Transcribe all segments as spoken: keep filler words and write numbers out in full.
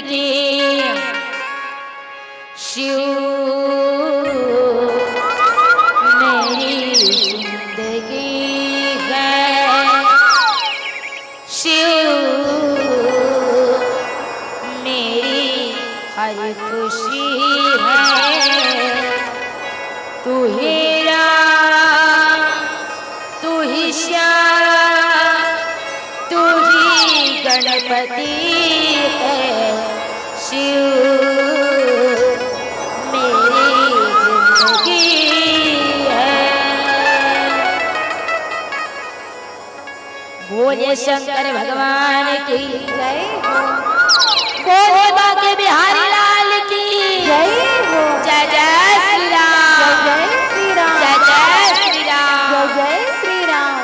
की। शिव मेरी जिंदगी है, शिव मेरी हर खुशी है। तू ही राम, तू ही श्याम, तू ही गणपति है। शिव मेरी जिंदगी है। बोलिए शंकर भगवान की जय हो। बोलिए बांके बिहारी लाल की जय हो। जय जय श्री राम। जय जय श्री राम। जय जय श्री राम। जय जय श्री राम।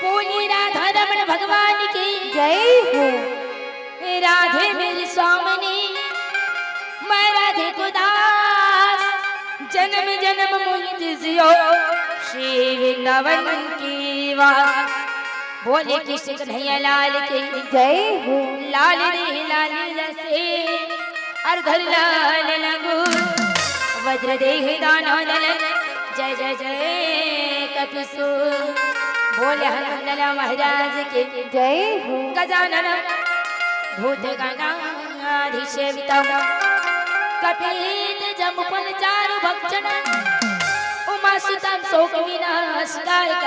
बोलिए राधा रमण भगवान की जय हो। राधे मेरी स्वामिनी, मैं राधे को दास, जन्म जन्म मोहि तू जियो, श्री वृंदावन की वास। बोलिए कृष्ण कन्हैया लाल की जय हो। लाल रे लाल जैसे अर धर लाल लंगूर, वज्र देह दानव दलन, जय जय जय कपिसूर। बोले हनुमंतलाल महाराज की जय हो। गजानन भूत गणाधीश सेवितम, कपित जम्बुफल चारु भक्षण, उमासुतम शोक विनाशकारक,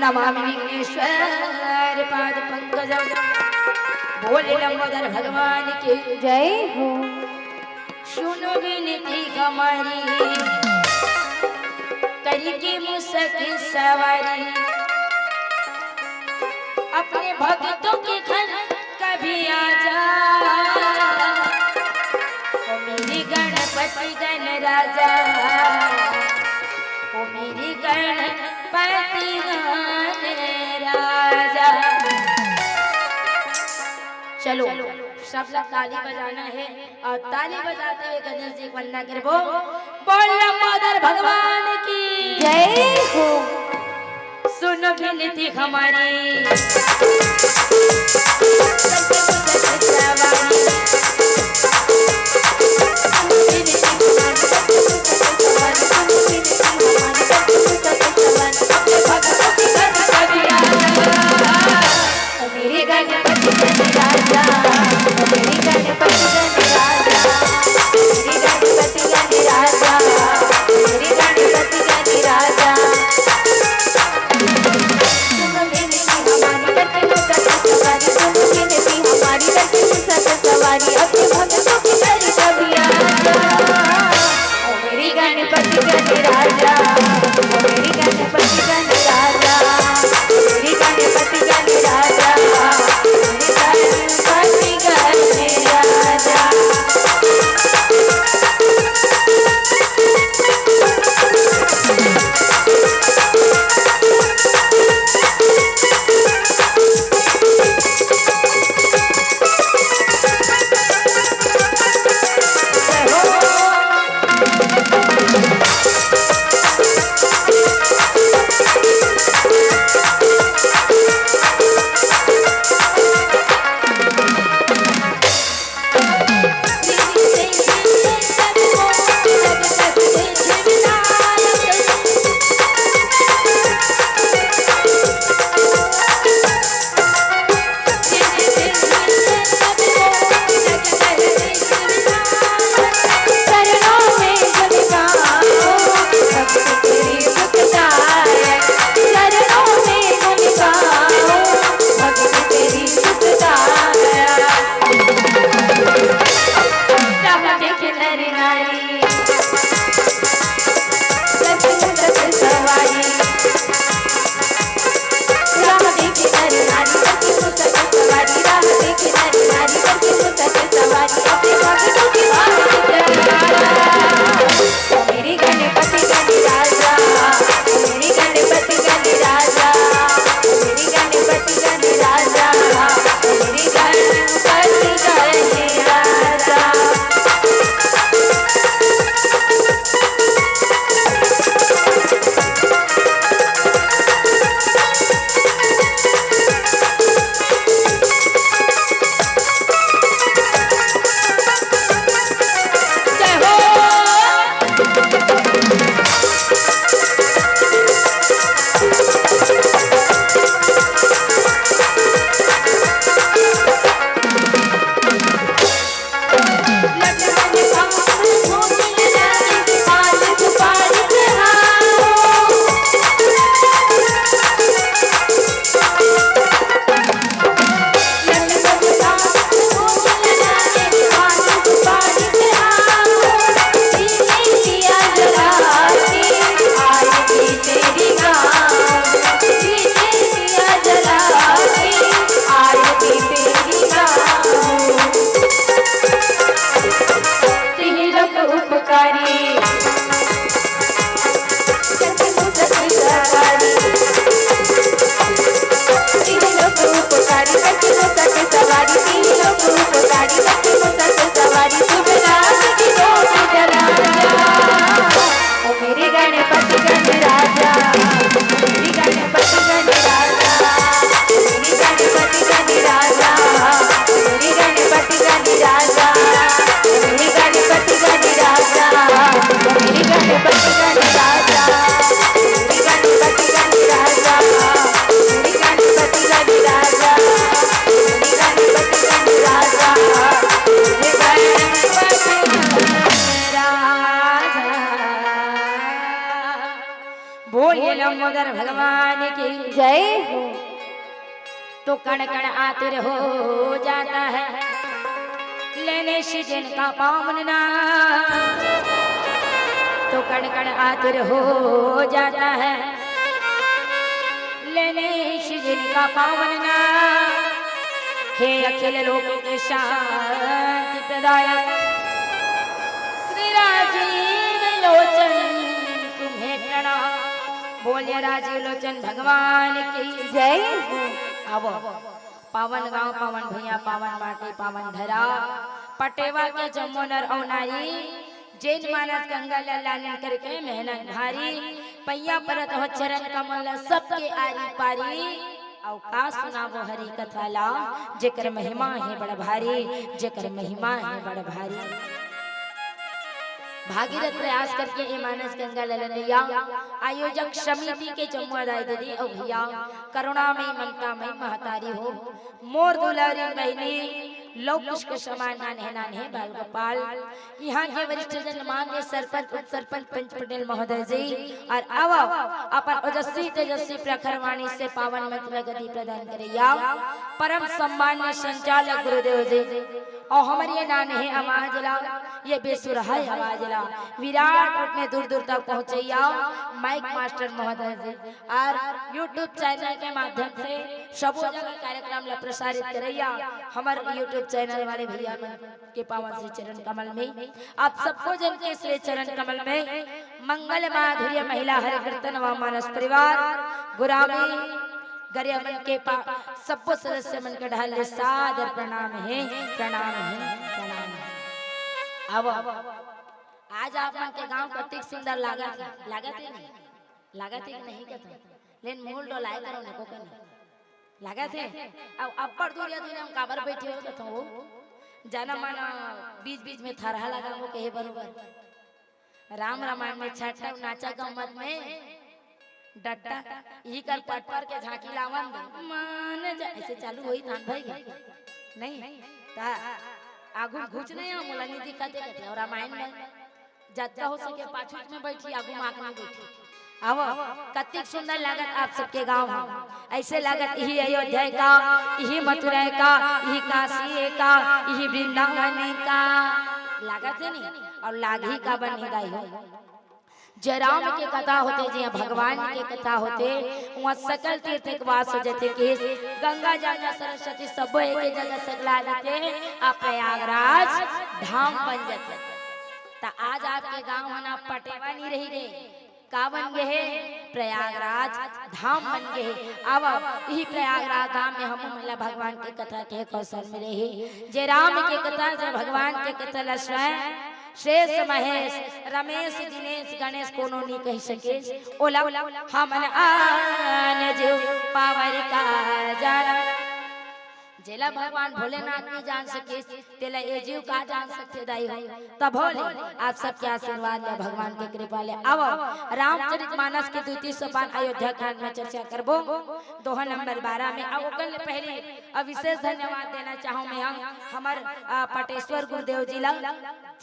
नमामि विघ्नेश्वर पाद पंकजम। बोले लंबोदर भगवान की जय हो। सुनो विनती हमारी, करके मुसक सवारी, अपने भक्तों के घर कभी आ जा। गणराजा, ओ मेरे गणपति गणराजा। चलो, सब लोग ताली बजाना है और ताली बजाते हुए गणेश जी की वंदना करबो। बोल लंबोदर भगवान की जय हो। सुनो विनती हमारी। मेरे गणपति गणराजा, मेरे गणपति गणराजा, मेरे गणपति गणराजा, मेरे गणपति गणराजा। सुनो विनती हमारी, करके मुसाफिर सवारी, सुनो विनती हमारी, करके मुसाफिर सवारी, अपने भक्तों की कर कभी आजा। ओ मेरे गणपति गणराजा, ओ मेरे गणपति गणराजा, ओ मेरे गणपति गणराजा, ओ मेरे गणपति गणराजा। बोलिए लंबोदर भगवान की जय हो। तो कण कण आतुर हो जाता है लेने से जिनका पावन नाम, तो कण कण आतुर हो जाता है लेने से जिनका पावन नाम। हे अखिल लोक के शांति प्रदायक श्री राज बोलिए राजीव लोचन भगवान की जय। आवो, पावन गांव, पावन भुइयां, पावन माटी, पावन धरा, पटेवा के जम्मो नर अउ नारी, जेन मानस गंगा ल लालिन करके मेहनत भारी, पइयां परत हों चरण कमल ल सबके आरी पारी। अउ का सुनावों हरि कथा ला, जेकर महिमा हे बड़ भारी, जेकर महिमा हे बड़ भारी। भागीरथ प्रयास करके ए मानस गंगा ल लनइया आयोजक समिति के जम्मो दाई दीदी अउ भइया, करुणामयी ममतामयी महतारी हो, मोर दुलारी बहिनी, लव कुश के समान नान्हे नान्हे बाल गोपाल, इहां के वरिष्ठ जन मान्य सरपंच, उप सरपंच, पंच पटेल महोदय जी, अउ आवव अपन ओजस्वी तेजस्वी प्रखर वाणी से पावन मंच ल गति प्रदान करइया परम सम्मान्य संचालक गुरुदेव जी, अउ हमर ये नान्हे आवाज ला, ये बेसुरहा आवाज ला विराट रूप में दूर दूर तक पहुंचइया माइक मास्टर महोदय जी, अउ YouTube चैनल के माध्यम से सबो जगह कार्यक्रम ला प्रसारित करइया हमर YouTube चैनल वाले भइया मन के पावन श्री चरण कमल में, आप सबो जन के श्री चरण कमल में मंगल माधुर्य महिला हरि कीर्तन व मानस परिवार गुरामी गरिया मन के पा-, सब्बो सदस्य मन के डहर ले सादर प्रणाम हे, प्रणाम हे, प्रणाम हे। आवव, आज आप मन के गांव कतिक सुंदर लागत हे, लागत हे नहीं? लागत हे कि नहीं कथंव? लेकिन मुंह ल डोलाय करो न, एको कनी लागत हे। अब अब्बड़ दूरिहा दूरिहा म काबर बइठे हो कथंव, वो जाना मन बीच बीच में थरहा लगावो कहे बरोबर। राम रामायण में छट्टा नाचा गम्मत में डट्टा, इही कर पटपर के झांकी लावन दे। मान जा, अइसे चालू होई थान भई के। नहीं, त आगू घुच नहीं आ, मोला नहीं दिखत हे कथे, अउ रामायण में जतका हो सके पाछू में बइठी, आगू म आके नहीं बइठी। आवव, कतिक सुंदर लागत आप सबके गांव ह। अइसे लागत इही अयोध्या का, इही मथुरा का, इही काशी का, इही वृंदावन का। लागत हे नहीं? अउ लागही काबर नहीं दाई हो। जय राम के कथा होथे, जिहां भगवान के कथा होथे, उहां सकल तीर्थ के वास हो जाथे। कहिस गंगा, जमुना, सरस्वती सबो एके जगह सकला जाथे, अउ प्रयागराज धाम बन जाथे। त आज आपके गांव ह ना पटेवा नहीं रहि गे, का बन गे हे? प्रयागराज धाम बन गे हे। आवव, इही प्रयागराज धाम में हमू मन ला भगवान के कथा के अवसर मिले हे। जय राम के कथा, जय भगवान के कथा ला स्वयं शेष महेश, रमेश, दिनेश, गणेश कोनो नी कहि सकेस। ओला हमन आन जीव पावर का जाना। जेला भगवान भोलेनाथ नी जान सकेस, तेला ए जीव का जान सकथे दाई हो। तभो ले आप सबके आशीर्वाद ले, भगवान के कृपा ले आवव रामचरित मानस के द्वितीय सोपान अयोध्या कांड में चर्चा करबो, दोहा नंबर बारह में। अउ ओकर ले पहले अउ विशेष धन्यवाद देना चाहूं मैं हम, हमर, अ, पटेश्वर गुरुदेव जी ला,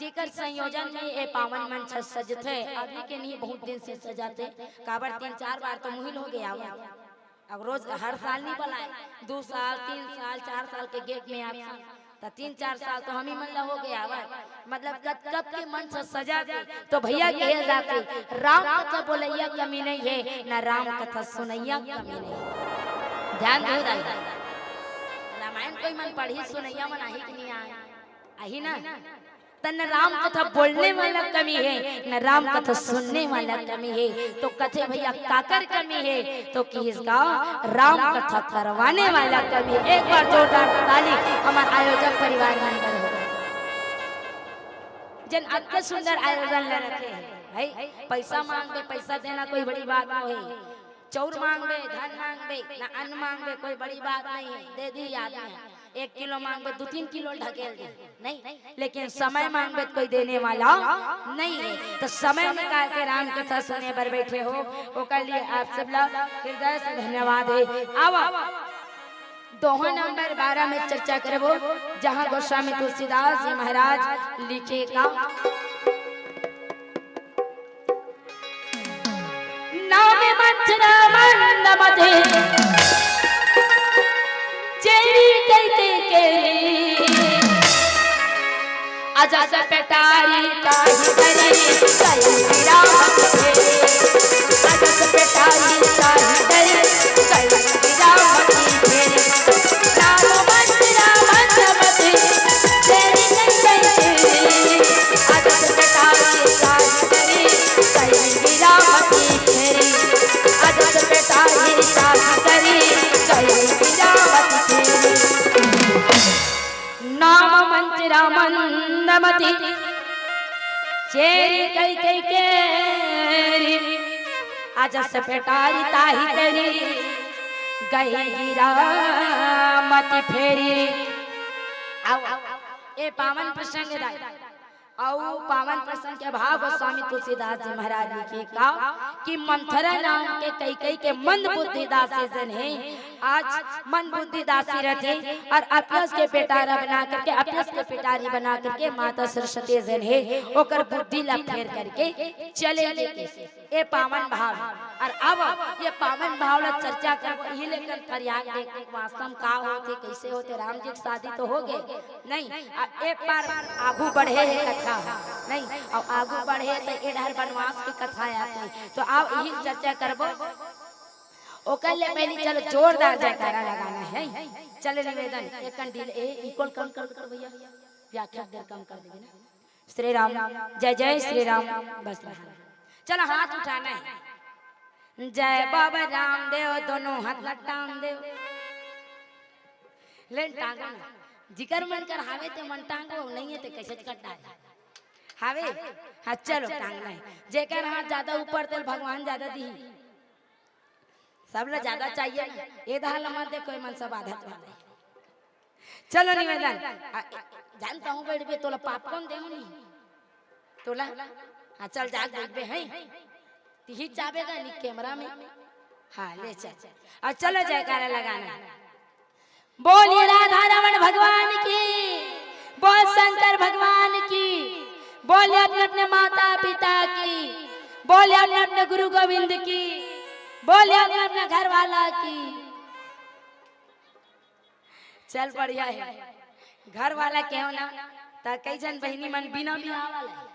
जेकर संयोजन में ए पावन मंच सजथे। अभी के नहीं, बहुत दिन से सजाथे, काबर तीन चार बार तो मुहिल हो गे आवत। अब रोज, हर साल नहीं बलाय, दू साल, तीन साल, चार साल के gap में आप, त तीन चार साल तो हम ही मन ला हो गे आवत। मतलब कब, कब के मंच सजाथे, तो भइया कहे जाथे, राम कथा बोलइया कमी नहीं हे, ना राम कथा सुनइया कमी नहीं हे। ध्यान दो दाई, रामायण कोई मन पढ़ही, सुनइया मन आही कि नहीं आय? आही ना? त न राम कथा बोलने वाला कमी हे, न राम कथा सुनने वाला कमी हे। तो कथे भइया काकर कमी हे, तो कहिस का राम कथा करवाने वाला कमी हे। एक बार जोरदार ताली हमर आयोजक परिवार मन बर हो। जेन अतका सुंदर आयोजन ल रखे हे, भाई, पैसा मांगबे, पैसा देना कोई बड़ी बात नहीं हे। चउर मांगबे, धन मांगबे, ना अन्न मांगबे, कोई बड़ी बात नहीं हे, दे दिही आदमी ह। एक किलो मांगबे, दू तीन किलो ढकेल दिही, नहीं, लेकिन समय मांगबे त कोई देने वाला नहीं हे। त समय निकाल के राम कथा सुने बर बइठे हो, ओकर लिए आप सब ला हृदय से धन्यवाद हे। आवव, दोहा नंबर बारह में चर्चा करबो, जहां गोस्वामी तुलसीदास जी महाराज लिखे का। नाम मंथरा मंद मते, चेरी कई के केरी। अजस पेटारी ताही डरी, कई राम के। अजस पेटारी ताही डरी, कई राम की फेरी। नाम मंथरा मंद मते, चेरी कई के केरी। अजस पेटारी ताही डरी, कई राम की फेरी। मती चेरी कई कई केरी, आज से पेटारी ताही तेरी, गई गिरा मती फेरी। आओ, ए पावन प्रसंग दाई, अउ पावन प्रसंग के भाव गोस्वामी तुलसीदास जी महाराज लिखे का कि मंथरा नाम के कई कई के मंद बुद्धि दासी जन हे, आज मन बुद्धि दासी रथे अउ अपने के पेटारा बना करके, अपने के पेटारी बना करके माता सरस्वती जन हे, ओकर बुद्धि ला फेर करके चले गे। ए पावन भाव। अउ अब ये पावन भाव ला चर्चा करबो, इही लेकर फरियाद देख वास्तव में का होथे, कइसे होथे। राम जी के शादी तो हो गे, नहीं, अब एक बार आगू बढ़े हे कथा, नहीं, अउ आगू बढ़े त ए डहर बनवास के कथा आथे, तो आओ इही चर्चा करबो। ओकर ले पहिली चलो जोरदार जयकारा लगाना हे। चलो निवेदन, एक कंडील ए इक्वल कम कर, कर भैया, व्याख्या देर कम कर देबे ना। श्री राम, जय जय श्री राम। बस रहा। चलो हाथ उठाना हे। जय बाबा रामदेव, दोनों हाथ लट्टाम देव। लेन टांगो ना, जिकर मन कर हावे ते मन टांगो, नहीं हे ते कइसे कट डारे। हावे? हाँ, चलो टांगना हे। जेकर हाथ ज्यादा ऊपर तेल भगवान ज्यादा दिही। सब ला ज्यादा चाहिए ना, ए दहा ला मत देखो, ए मन सब आधा वाला हे। चलो निवेदन, आ, जानता हूँ बैठबे, तोला पाप कौन देहूँ नहीं? तोला? हाँ, चल जाग बैठबे हैं। तिही चाबे गा नी कैमरा में। हाँ, ले चल। अउ चलो जयकारा लगाना। बोलिए राधा रमण भगवान की, बोल शंकर भगवान की, बोलिए अपने अपने माता पिता की, बोलिए अपने अपने गुरु गोविंद की, बोलिए अपने अपने घर वाला की। चल बढ़िया हे। घर वाला केहेंव ना, त कई झन बहिनी मन बिना बिहाव वाला हे।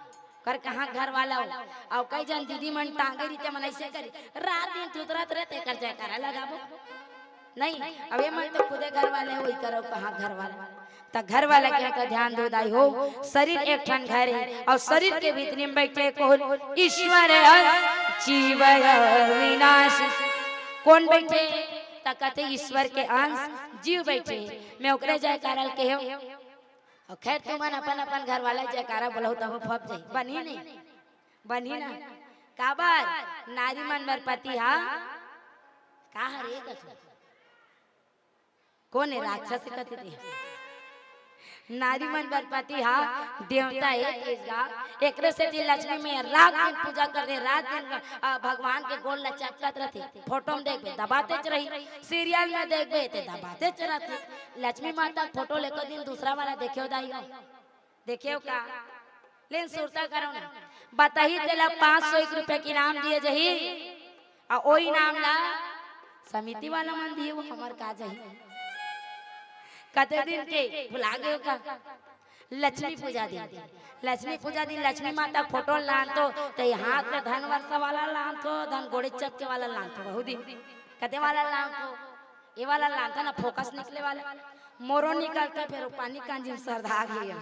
कर कहाँ घर वाला हो? अउ कई झन दीदी मन टांगे रहिथे मन अइसे करी। रात दिन थुतरत रहे तेकर जयकारा लगाबो। नहीं, अब ए मन तो खुदे घर वाले हो, वही करो कहाँ घर वाला। त घर वाला के त ध्यान दो दाई हो, शरीर एक ठन घर हे अउ शरीर के भीतरी में बइठे कोन? ईश्वर अंश जीव अविनाशी। कोन बइठे? त कथे ईश्वर के अंश जीव बइठे। मैं ओकरे जयकारा ल केहेंव। अउ खैर, तुमन अपन अपन घर वाला जयकारा बोलहू तभो फब जाही। बनही नहीं? बनही ना? काबर? नारी मन बर पति हा का हरे कथू? कोन हे? राक्षस कथे ते। नारी मन बर पति हा देवता हे तेज गा। एकरे सेती लक्ष्मी मैया रात दिन पूजा करथे, रात दिन, अ, भगवान के गोड़ ल चपकत रथे। फोटो में देखबे, दबातेच रही। सीरियल में देखबे, ते दबातेच रथे। लक्ष्मी माता के फोटो ल एको दिन दूसरा वाला देखेव दाई हो? देखेव का? लेन सुरता करो ना। बताही तेला पाँच सौ एक रुपया के इनाम दिए जाही। अउ ओ इनाम ला समिति वाला मन दिए, वो हमर का जाही? कते दिन के भुला गेव का? लक्ष्मी पूजा दिन। लक्ष्मी पूजा दिन लक्ष्मी माता के फोटो लानथो, त ए हाथ में धन वर्षा वाला लानथो, धन गोड़े चपके वाला लानथो, बहुत दिन। कते वाला लानथो? ए वाला लानथो ना, फोकस निकले वाला। मोरो निकलथे, फेर ओ पानी कांजी में सरधा गे।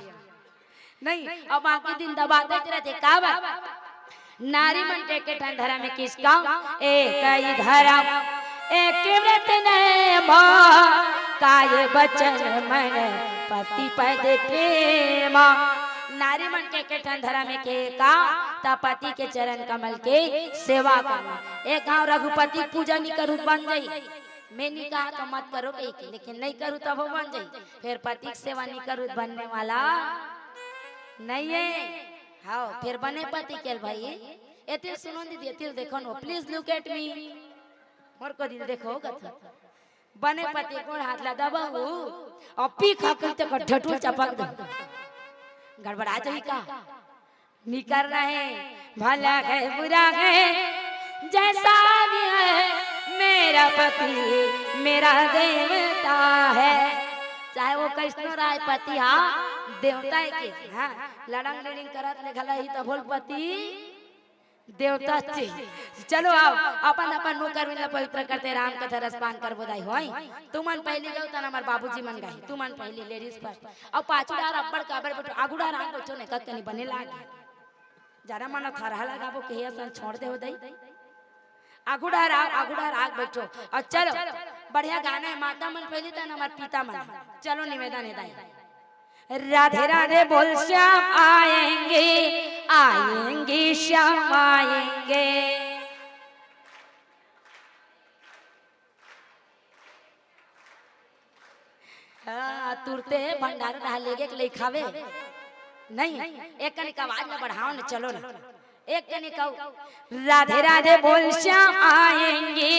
नहीं, अउ बाकी दिन दबातेच रथे, का बात? नारी मन के एके ठन धरम हे किसका? एक ही धरम, एक व्रत नेम, काय बचन मन पति पद प्रेम। नारी मन के एके ठन धरम हे के का? त पति के चरण कमल के सेवा करना। एक गाँव रघुपति के पूजा नहीं करू बन जाही। मैं नहीं कहा तो मत करो कही के, लेकिन नहीं करू तभो बन जाही। फेर पति के सेवा नहीं करू त बनने वाला नहीं हे। हाँ, फेर बने पति के ल भाई। एतिल सुनो दीदी, एतिल देखो न, please look at me। मोर कोति ल देखो कथो। बने पति के गोड़ हाथ ला दबाहू, अउ पी खा के तेकर ढेठुल चपक दे। गड़बड़ा जाही का? नहीं करना हे, भला हे, बुरा हे, जैसा भी है, मेरा पति मेरा देवता है। चाहे वो कइसनो रहे पति, हाँ, देवता हे के, हाँ, लड़ंग लिड़िंग करत ले घला ही त भोल पति देवता चे। चलो आओ, अपन अपन मुँह करविन ला पवित्र करते, राम कथा रसपान करबो दाई होई। तुमन पहिली गाओ, तन हमर बाबूजी मन गाही, तुमन पहिली ladies first। अउ पाछू डार अब्बड़ काबर बइठो, आगू डार आग बइठो, ने कतनी बने लागे। जरा मन थरहा लगाबो, केहे असन छोड़ देहू दाई। आगू डार आग, आगू डार आग बइठो। अउ चलो, बढ़िया गाना हे, माता मन पहिली, तन हमर पिता मन। चलो निवेदन हे दाई। राधे राधे बोल श्याम आएंगे, आएंगे श्याम आएंगे। हाँ, तुरते भंडारा डहर लेगे के लइक हवे। नहीं, एक कनिक आवाज में बढ़ाओ न, चलो न। एक कनिक अउ। राधे राधे बोल श्याम आएंगे,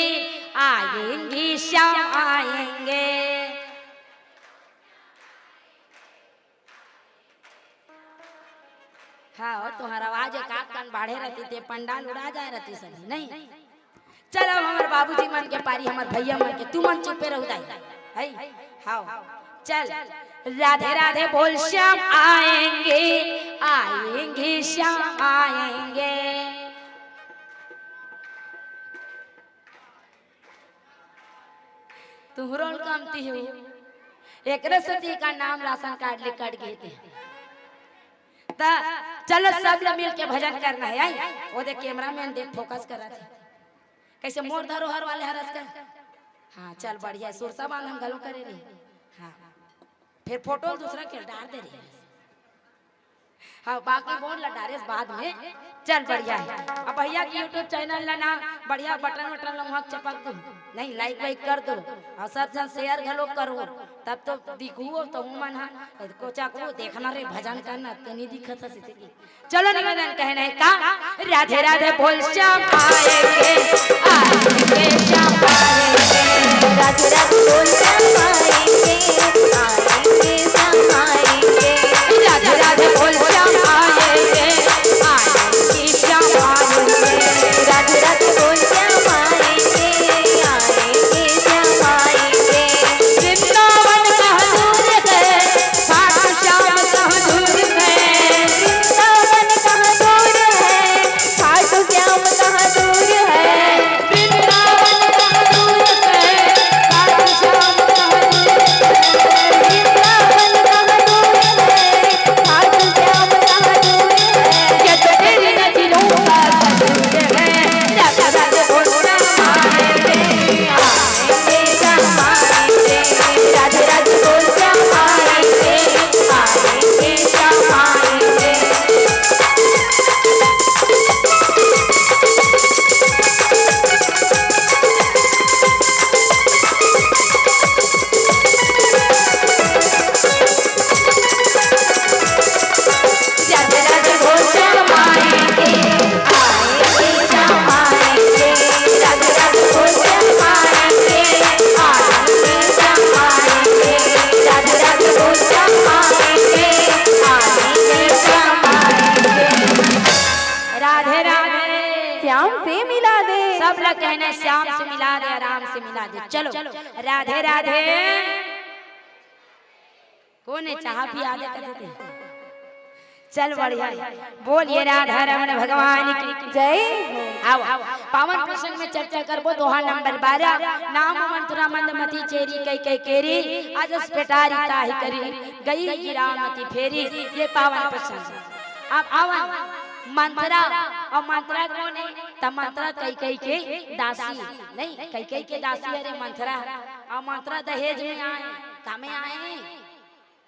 आएंगे श्याम आएंगे। हाँ, तुंहर आवाज एकाध कन बाढ़े रहती ते पंडाल उड़ा जाए रहती सभी, नहीं? चलो, हमर बाबूजी मन के पारी, हमर भैया मन के, तुमन चुपे रहू दाई। हई, हाव, चल। राधे राधे बोल श्याम आएंगे, आएंगे श्याम आएंगे। तुंहरो ल कमती हो, एकरे सेती का नाम राशन कार्ड ले कट गे ते। त चलो, सब ल मिल के भजन करना हे, आई? ओ दे, कैमरामैन देख, फोकस करत हे। कइसे मोर धरोहर वाले हरस कर? हाँ, चल, बढ़िया हे, सुरसा बांध हम घलो करे रहे। हाँ, फेर फोटो दूसरा के डार दे रहे। हाँ, बाकी बोल ला डारेस बाद में। चल, बढ़िया हे। अब भैया के YouTube चैनल ला ना, बढ़िया बटन वटन ला उहाँ चपक दू, नहीं, लाइक वाइक कर दू, अउ सब झन शेयर घलो करो, तब तो दिखू तो हूँ मन हा कोचकू देखना रे, भजन करना, ते नहीं दिखत हस इसे की। चलो, निवेदन कहना हे का? राधे राधे बोल श्याम आएंगे, आएंगे श्याम आएंगे। राधे राधे बोल श्याम आएंगे, आएंगे श्याम आएंगे। राधे राधे बोल श्याम आएंगे, आएंगे श्याम आएंगे। राधे राधे बोल श्याम आएंगे, आएंगे श्याम आएंगे। वृंदावन कहाँ दूर है, खाटू श्याम कहाँ दूर है। वृंदावन कहाँ दूर है, खाटू श्याम कहाँ दूर है। वृंदावन कहाँ दूर है, खाटू श्याम कहाँ दूर है। वृंदावन कहाँ दूर है, खाटू श्याम कहाँ दूर है। ये तो तेरी नजरों का कसूर है। राधे राधे बोल श्याम आएंगे, आएंगे श्याम आएंगे। राधे राधे बोल श्याम आएंगे, आएंगे श्याम आएंगे। राधे राधे बोल श्याम आएंगे, आएंगे श्याम आएंगे। राधे राधे बोल श्याम आएंगे, आएंगे श्याम आएंगे। राधे राधे बोल श्याम आएंगे, आएंगे श्याम आएंगे। राधे राधे। श्याम से मिला दे। सब ला कहना हे, श्याम से मिला दे, राम से मिला दे। चलो, राधे राधे। कोन हे, चाहा पिया दे कथे ते? चल, बढ़िया हे। बोलिए राधा रमण भगवान की जय। आओ, आओ। पावन प्रसंग में चर्चा करबो, दोहा नंबर बारह। नाम मंथरा मंद मति चेरी, कई कई केरी, अजस पेटारी ताहि करी, गई गिरा मति फेरी। ये पावन प्रसंग। अब आवन मंथरा, अउ मंथरा कोन हे? त मंथरा कई कई के दासी, नहीं, कई कई के दासी हरे मंथरा। अउ मंथरा दहेज में आए, का में आए?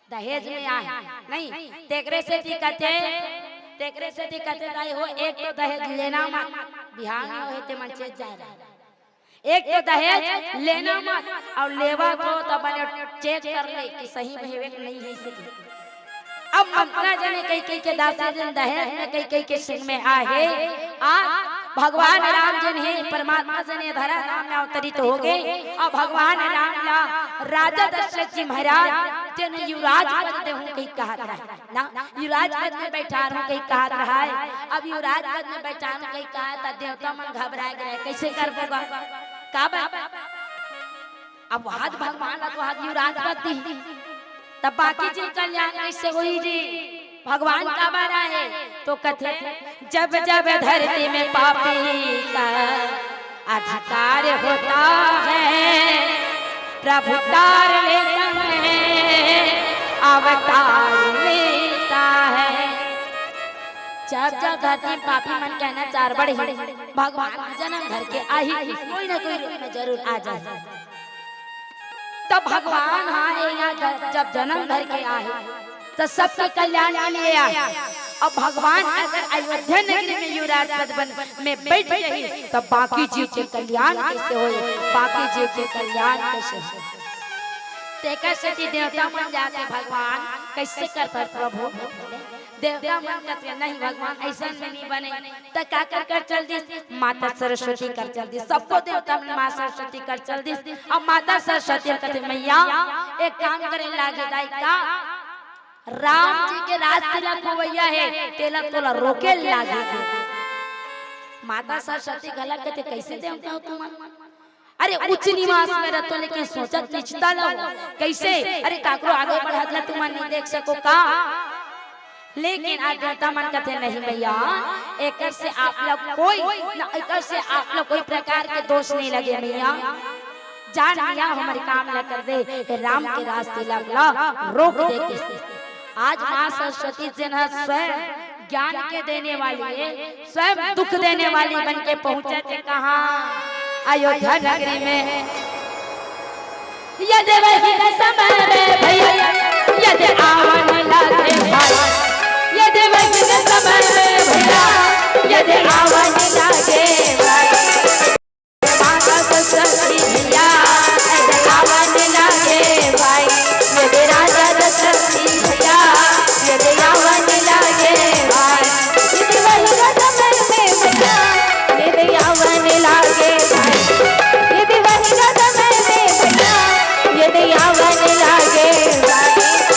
दहेज में आए, नहीं, तेकरे सेती कथे, तेकरे सेती कथे दाई हो, एक तो दहेज लेना मत, बिहाव में होहे ते मन चेत जाए रहे। एक तो दहेज लेना मत, अउ लेवत हो त बने चेक कर ले कि सही में हेवे कि नहीं हे, इसे की। अब मंथरा जने कई कई के दासी जन दहेज में कई कई के सिंग में आहे। आ भगवान राम जन हे, परमात्मा जन हे, धरा धाम में अवतरित होगे। अउ भगवान राम ला राजा दशरथ जी महाराज जन युवराज पद देहूं कही कहत रहे ना, युवराज पद में बैठारहूं कही कहत रहे। अब युवराज पद में बैठारहूं कही कहत, त देवता मन घबराए गे रहे, कइसे करबो गा? का बात? अब वहां भगवान ला तो वहां युवराज पद दी, तब बाकी जीव कल्याण कइसे होही जी? भगवान काबर आए? तो कथे, जब जब धरती में पापी का अधिकार होता है, प्रभु तार लेता है, अवतार लेता है। जब जब धरती में पापी मन के अनाचार बढ़ही, भगवान जन्म धर के आही, कोई ना कोई रूप में जरूर आ जाही। तब भगवान हा ये यहाँ ज-, जब जन्म धर के आए, तो सबके कल्याण के लिए आए। अब भगवान अगर अयोध्या नगरी में युवराज पद बन में बैठ जाही, तो बाकी जीव के कल्याण कैसे होई? बाकी जीव के कल्याण कैसे होई? तेकर सेती देवता मन जाके, "भगवान, कैसे करथस प्रभु?" देवता मन कहते, "नहीं भगवान, ऐसा में नहीं बने।" त काकर कर चल दिस? माता सरस्वती कर चल दिस। सबको देवता मन माँ सरस्वती कर चल दिस। अब माता सरस्वती कहते, "मैया, एक काम करे लागे दाई का, राम जी के रास तिलक होवइया हे, तेला तोला रोके लागे।" माता सरस्वती घला कहते, "कैसे देवता हो तुमन? अरे उच्च निवास में रहतो, लेकिन सोचत निचता लो। कैसे? अरे काकरो आगे बढ़त ला तुमन नहीं देख सको का?" लेकिन आज देवता मन कहते, "नहीं भैया, एकर से आप लोग कोई ना, एकर से आप लोग कोई प्रकार के दोष नहीं लगे भैया। जान भैया, हमारे काम ला कर दे, राम के रास तिलक ला रोक दे।" आज माँ सरस्वती जी ने स्वयं ज्ञान के देने वाली है, स्वयं दुख देने वाली बन के पहुंचे थे कहाँ? अयोध्या नगरी में। यदि वही न समय में भैया, यदि आवन लागे भाई, यदि वही न समय में भैया, यदि आवन लागे भाई। माता सरस्वती भैया, यदि आवन लागे भाई, यदि राजा दशरथी भैया, यदि आवन लागे भाई, यदि वही न समय में भैया, यदि आवन लागे भाई, यदि वही न समय में भैया, यदि आवन लागे भाई,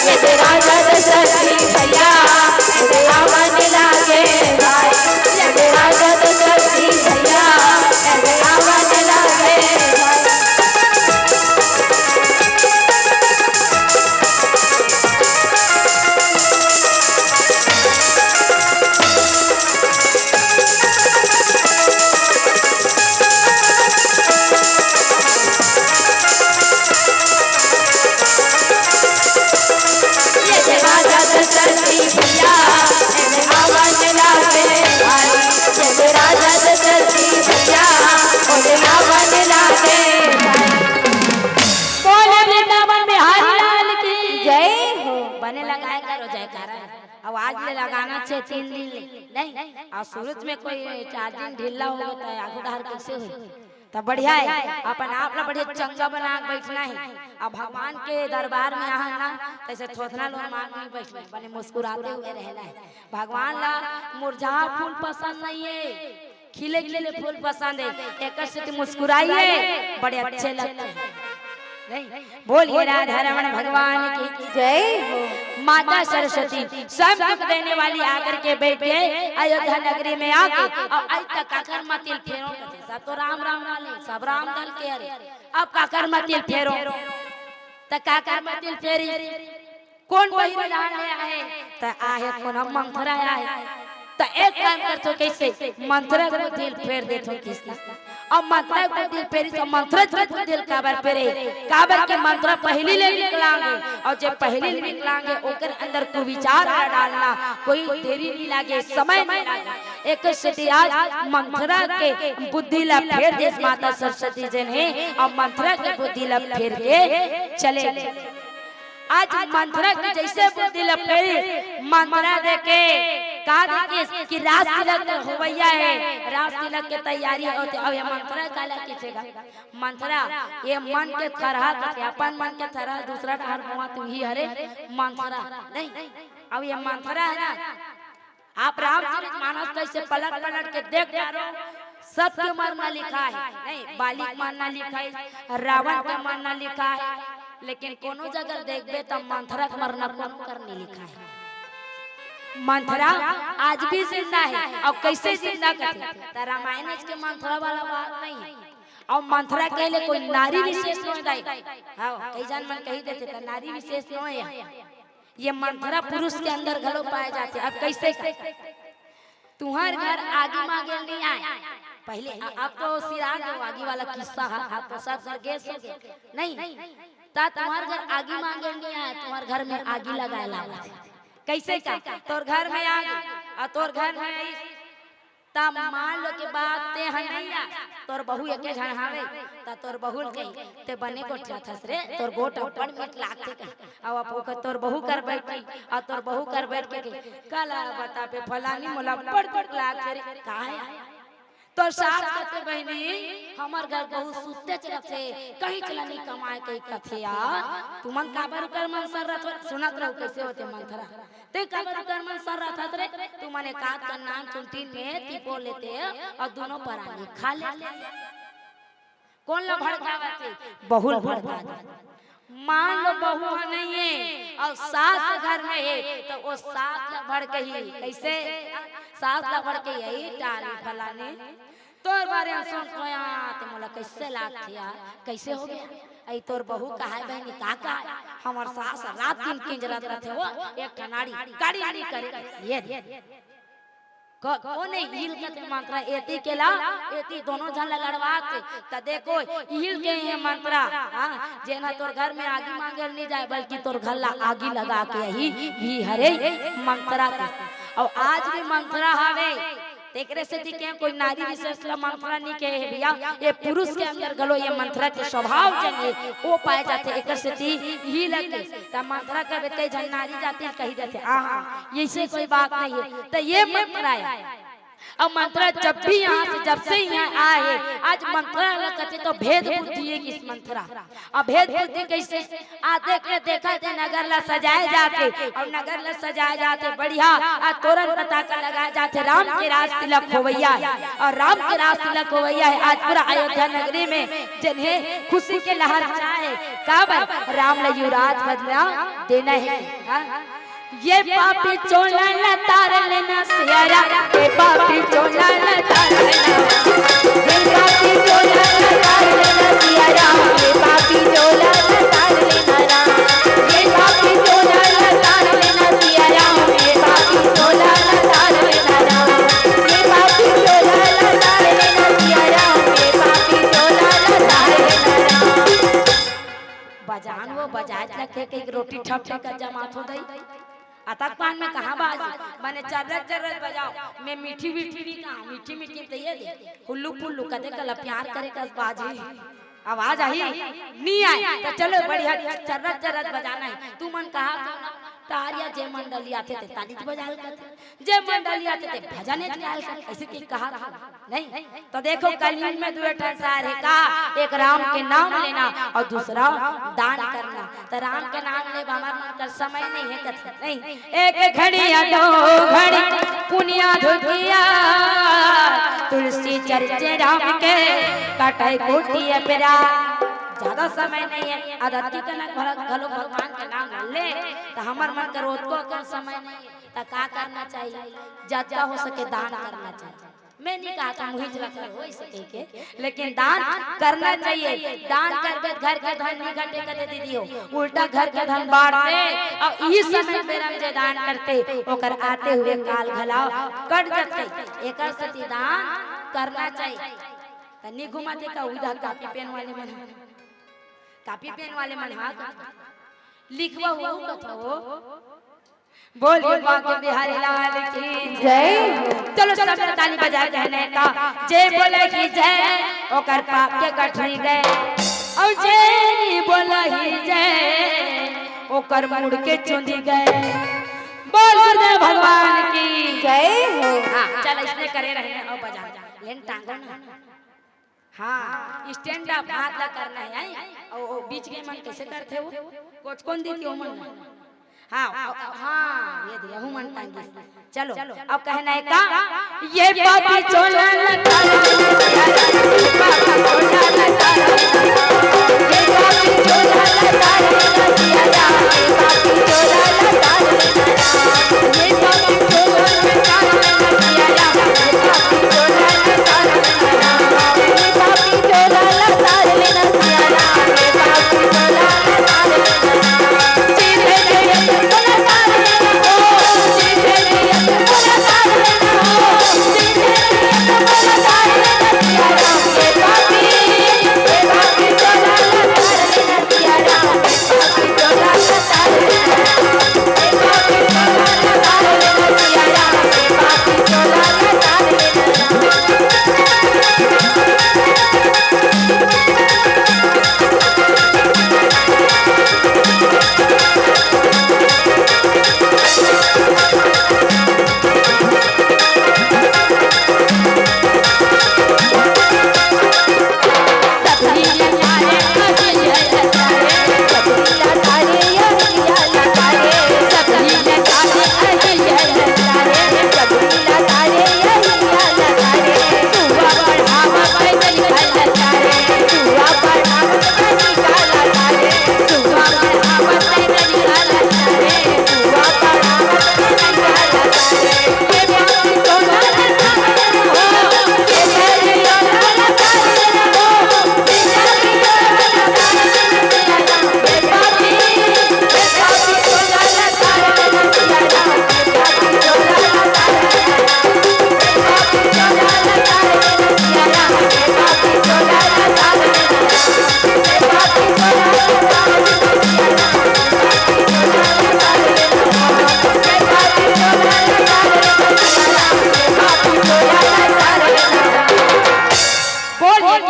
यदि राजा दशरथी भैया, यदि आवन लागे भाई, यदि राजा दशरथी भैया, यदि आवन लागे भाई। ये देवा जगत की भैया, ये आवन लागे भाई। ये देवा जगत की भैया, ये आवन लागे भाई। बोले वृंदावन बिहारी लाल की जय हो। बने लगाए करो जयकारा। अब आज ले लगाना छे तीन दिन ले, नहीं? और शुरू में कोई चार दिन ढीला हो गया तो आगू डहर कैसे होई? तब बढ़िया है, अपन आप ला बढ़िया चंगा बना के बैठना है। अब भगवान के दरबार में आहा ना, तैसे थोथना लोग मांग नहीं बैठना है, बने मुस्कुराते हुए रहना है। भगवान ला मुरझा फूल पसंद नहीं है, खिले खिले फूल पसंद है। एकर से तो मुस्कुराइए, बड़े अच्छे लगते हैं। नहीं, बोलिए राधा रमण भगवान की जय हो। माता सरस्वती स्वयं दुख देने वाली आकर के बैठ गए अयोध्या नगरी में आके, और आज तक काकर मतिल फेरो कहते, सब तो राम राम वाले, सब राम दल के। अरे अब काकर मतिल फेरो, त काकर मतिल फेरी? कौन बहिर डाल ले आहे? त आहे कोन मंथरा आहे। त एक काम करथो, कैसे मंथरा के बुद्धि ल फेर देथो किसना। अब मंथरा के बुद्धि ल फेरी त मंथरा के बुद्धि ल काबर फेरे? काबर के मंथरा पहिली ले विकलांग हे, और जे पहिली ले विकलांग हे ओकर अंदर कुविचार ला डालना कोई देरी नहीं लागे, समय नहीं लागे। एक सेती आज मंथरा के बुद्धि ला फेर देस माता सरस्वती जी ने, और मंथरा के बुद्धि ला फेर के चले। आज मंथरा के जैसे बुद्धि ल फेरी, मंथरा देखे का देखे कि रास तिलक होवइया हे, रास तिलक के तैयारी होथे। अब ये मंथरा काला किथे गा? मंथरा ये मन के थरहा कथे, अपन मन के थरहा दूसरा डहर मुआ तू ही हरे मंथरा, नहीं? अब ये मंथरा है ना, आप रामचरित मानस कैसे पलट पलट के देख डारो, सबके मरना लिखा है, नहीं, बाली के मरना लिखा है, रावण के मरना लिखा है, लेकिन कोनो जगह देखबे त मंथरा के मरना कोनो कर नहीं लिखा है। मंथरा आज भी जिंदा है, और कैसे जिंदा कहते त रामायण के मंथरा वाला बात नहीं है। और मंथरा के लिए कोई नारी विशेष नहीं है। हाँ, कई जन मन कही देते त नारी विशेष नहीं है। ये मंथरा पुरुष के अंदर घलो पाए जाथे। अब कैसे का? तुहर घर आगी मांगे नहीं आए पहले, अ-, अब तो सिरा गो आगी वाला किस्सा है, अब तो सब घर गैस हो गए, नहीं? ता तुहर घर आगी मांगे नहीं आए, तुहर घर में आगी लगाए लावत हे। कैसे का? तोर घर में आगी, और तोर घर में आई, त मान लो के बात ते ह नइ आ, तोर बहू एके झन हावे, त तोर बहू ल कही, "ते बने गोठियाथस रे, तोर गोठ अब्बड़ मीठ लागथे," कही। अउ अब ओकर तोर बहू कर बइठही, अउ तोर बहू कर बइठ के कही, "का ल बताबे फलानी, मोला अब्बड़ दुख लागथे रे।" "का हे?" "तोर सास कथे बहिनी, हमर घर बहू सुत्तेच रथे, कहींच ल नइ कमाय," कही कथे यार। तुमन काबर ओकर मन सर्राथव? सुनत रहो कइसे होथे मंथरा। "ते काबर ओकर मन सर्राथस रे? तुमन एकाध कन नान चुन टीन में तिपोर लेते अउ दूनों परानी खा लेते।" कोन ल भड़कावत हे? बहू ल भड़कावत हे। मान लो बहू ह नइ हे अउ सास घर में हे, त ओ सास ल भड़कही। कइसे? सास ल भड़कही, "ए टारी फलानी, तोर बारे म सुन के आय हंव, ते मोला कइसे लागथे यार, कइसे हो गे?" "अई तोर बहू कहाय बहिनी, का कहाय? हमर सास रात दिन किंजरत रथे वो, एक ठन आड़ी काड़ी नइ करे।" ये दे। क-, कोन हे इही ल कथे मंथरा, एती के ला, एती दूनों झन ला लड़वाथे। त देखो, इही ल कहे हे मंथरा, हाँ, जेन ह तोर घर में आगी मांगे ल नइ जाय, बल्कि तोर घर ला आगी लगा के आही, इही हरे मंथरा कथे। अउ आज भी मंथरा हावे, तेकरे सेती के कोई नारी विशेष ला मंथरा नइ कहे हे भइया, ये पुरुष के अंदर घलो ये मंथरा के स्वभाव जन हे, वो पाए जाथे, एकर सेती इही ल कथे। त मंथरा कहिबे त कई झन नारी जाति ल कहि देथे, "आहा, अइसे कोई बात नइ हे।" त ये मंथरा हे। अउ मंथरा जब भी यहाँ से, जब से यहाँ आए हे, आज मंथरा ल कथे त भेद बुद्धि हे कि मंथरा। अउ भेद बुद्धि कइसे? आ देख ले, देखत हे नगर ल सजाए जाथे, अउ नगर ल सजाए जाथे बढ़िया, आ तोरन पताका लगाए जाथे, राम के राज तिलक होवइया हे, अउ राम के राज तिलक होवइया हे। आज पूरा अयोध्या नगरी में जेन हे खुशी के लहर छाए हे, काबर? राम ल युवराज पद ल देना हे। हाँ? ये पापी चोला ल तार लेना सिया राम, ये पापी चोला ल तार लेना, ये पापी चोला ल तार लेना सिया राम, ये पापी चोला ल तार लेना राम, ये पापी चोला ल तार लेना सिया राम, ये पापी चोला ल तार लेना राम, ये पापी चोला ल तार लेना सिया राम, ये पापी चोला ल तार लेना राम। बजान वो बजाए लगे के रोटी ठप ठप कर जमात हो गई। अतक पान में कहाँ बाज? बने चर्रत चर्रत बजाओ। मैं मीठी मीठी नइ कहा, मीठी मीठी त ये दे। हुल्लू पुल्लू कदे कला प्यार करे कस बाजी। आवाज आही? नइ आय। त चलो बढ़िया चर्रत चर्रत बजाना हे। तुमन कहा तारिया जे मंडली आथे ते ताली बजा ल कथे। जे मंडली आथे ते भजन गाय ल कथे। अइसे कहि कहा था। नहीं, त देखो, कलयुग में दुए ठन सार हे का, एक राम के नाम लेना अउ दूसरा दान करना। त राम के नाम ले बर हमर मन कर समय नइ हे कथे, नहीं। एक घड़ी या दो घड़ी पुनिया धुतिया, तुलसी चर्चे राम के, कटै कोटि अपराध। ज्यादा समय नइ हे, अदति कनक भर घलो भगवान के नाम ले, त हमर मन कर ओतको अकन समय नइ हे, त का करना चाहिए? जतका हो सके दान करना चाहिए। मैं नइ कहा था मुहिज रख ले हो इसे कह के, लेकिन दान करना चाहिए। दान करबे त घर के धन नइ घटे कथे दीदी हो, उल्टा घर के धन बाढ़थे। अउ इही समय बेरा म जे दान करथे ओकर आते हुए काल घला कट जथे। एकर सेती दान करना चाहिए। त नइ घुमाथे का उधर कॉपी पेन वाले मन, कॉपी पेन वाले मन हा लिखवा हुआ कथो। बोलिए बांके बिहारी लाल की जय। चलो सब ताली बजा के कहना हे का, जे बोलही जय, ओकर पाप के गठरी गए, अउ जे नइ बोलही जय, ओकर मुड़ के चुंदी गए। बोल गुरुदेव भगवान की जय हो। हाँ, चल, अइसने करे रहना हे अउ बजा लेन टांगो ना। हाँ, stand up हाथ ला करना हे, आई? अउ, अउ बीच के मन कइसे करथे वो? कोचकोन देथे वो मन? हाँ, अउ, अउ, हाँ, ये दे, अहू मन टांगिस। चलो, अब कहना हे का? ये पापी चोला लता, ये पापी चोला लता, ये पापी चोला लता, ये पापी चोला लता,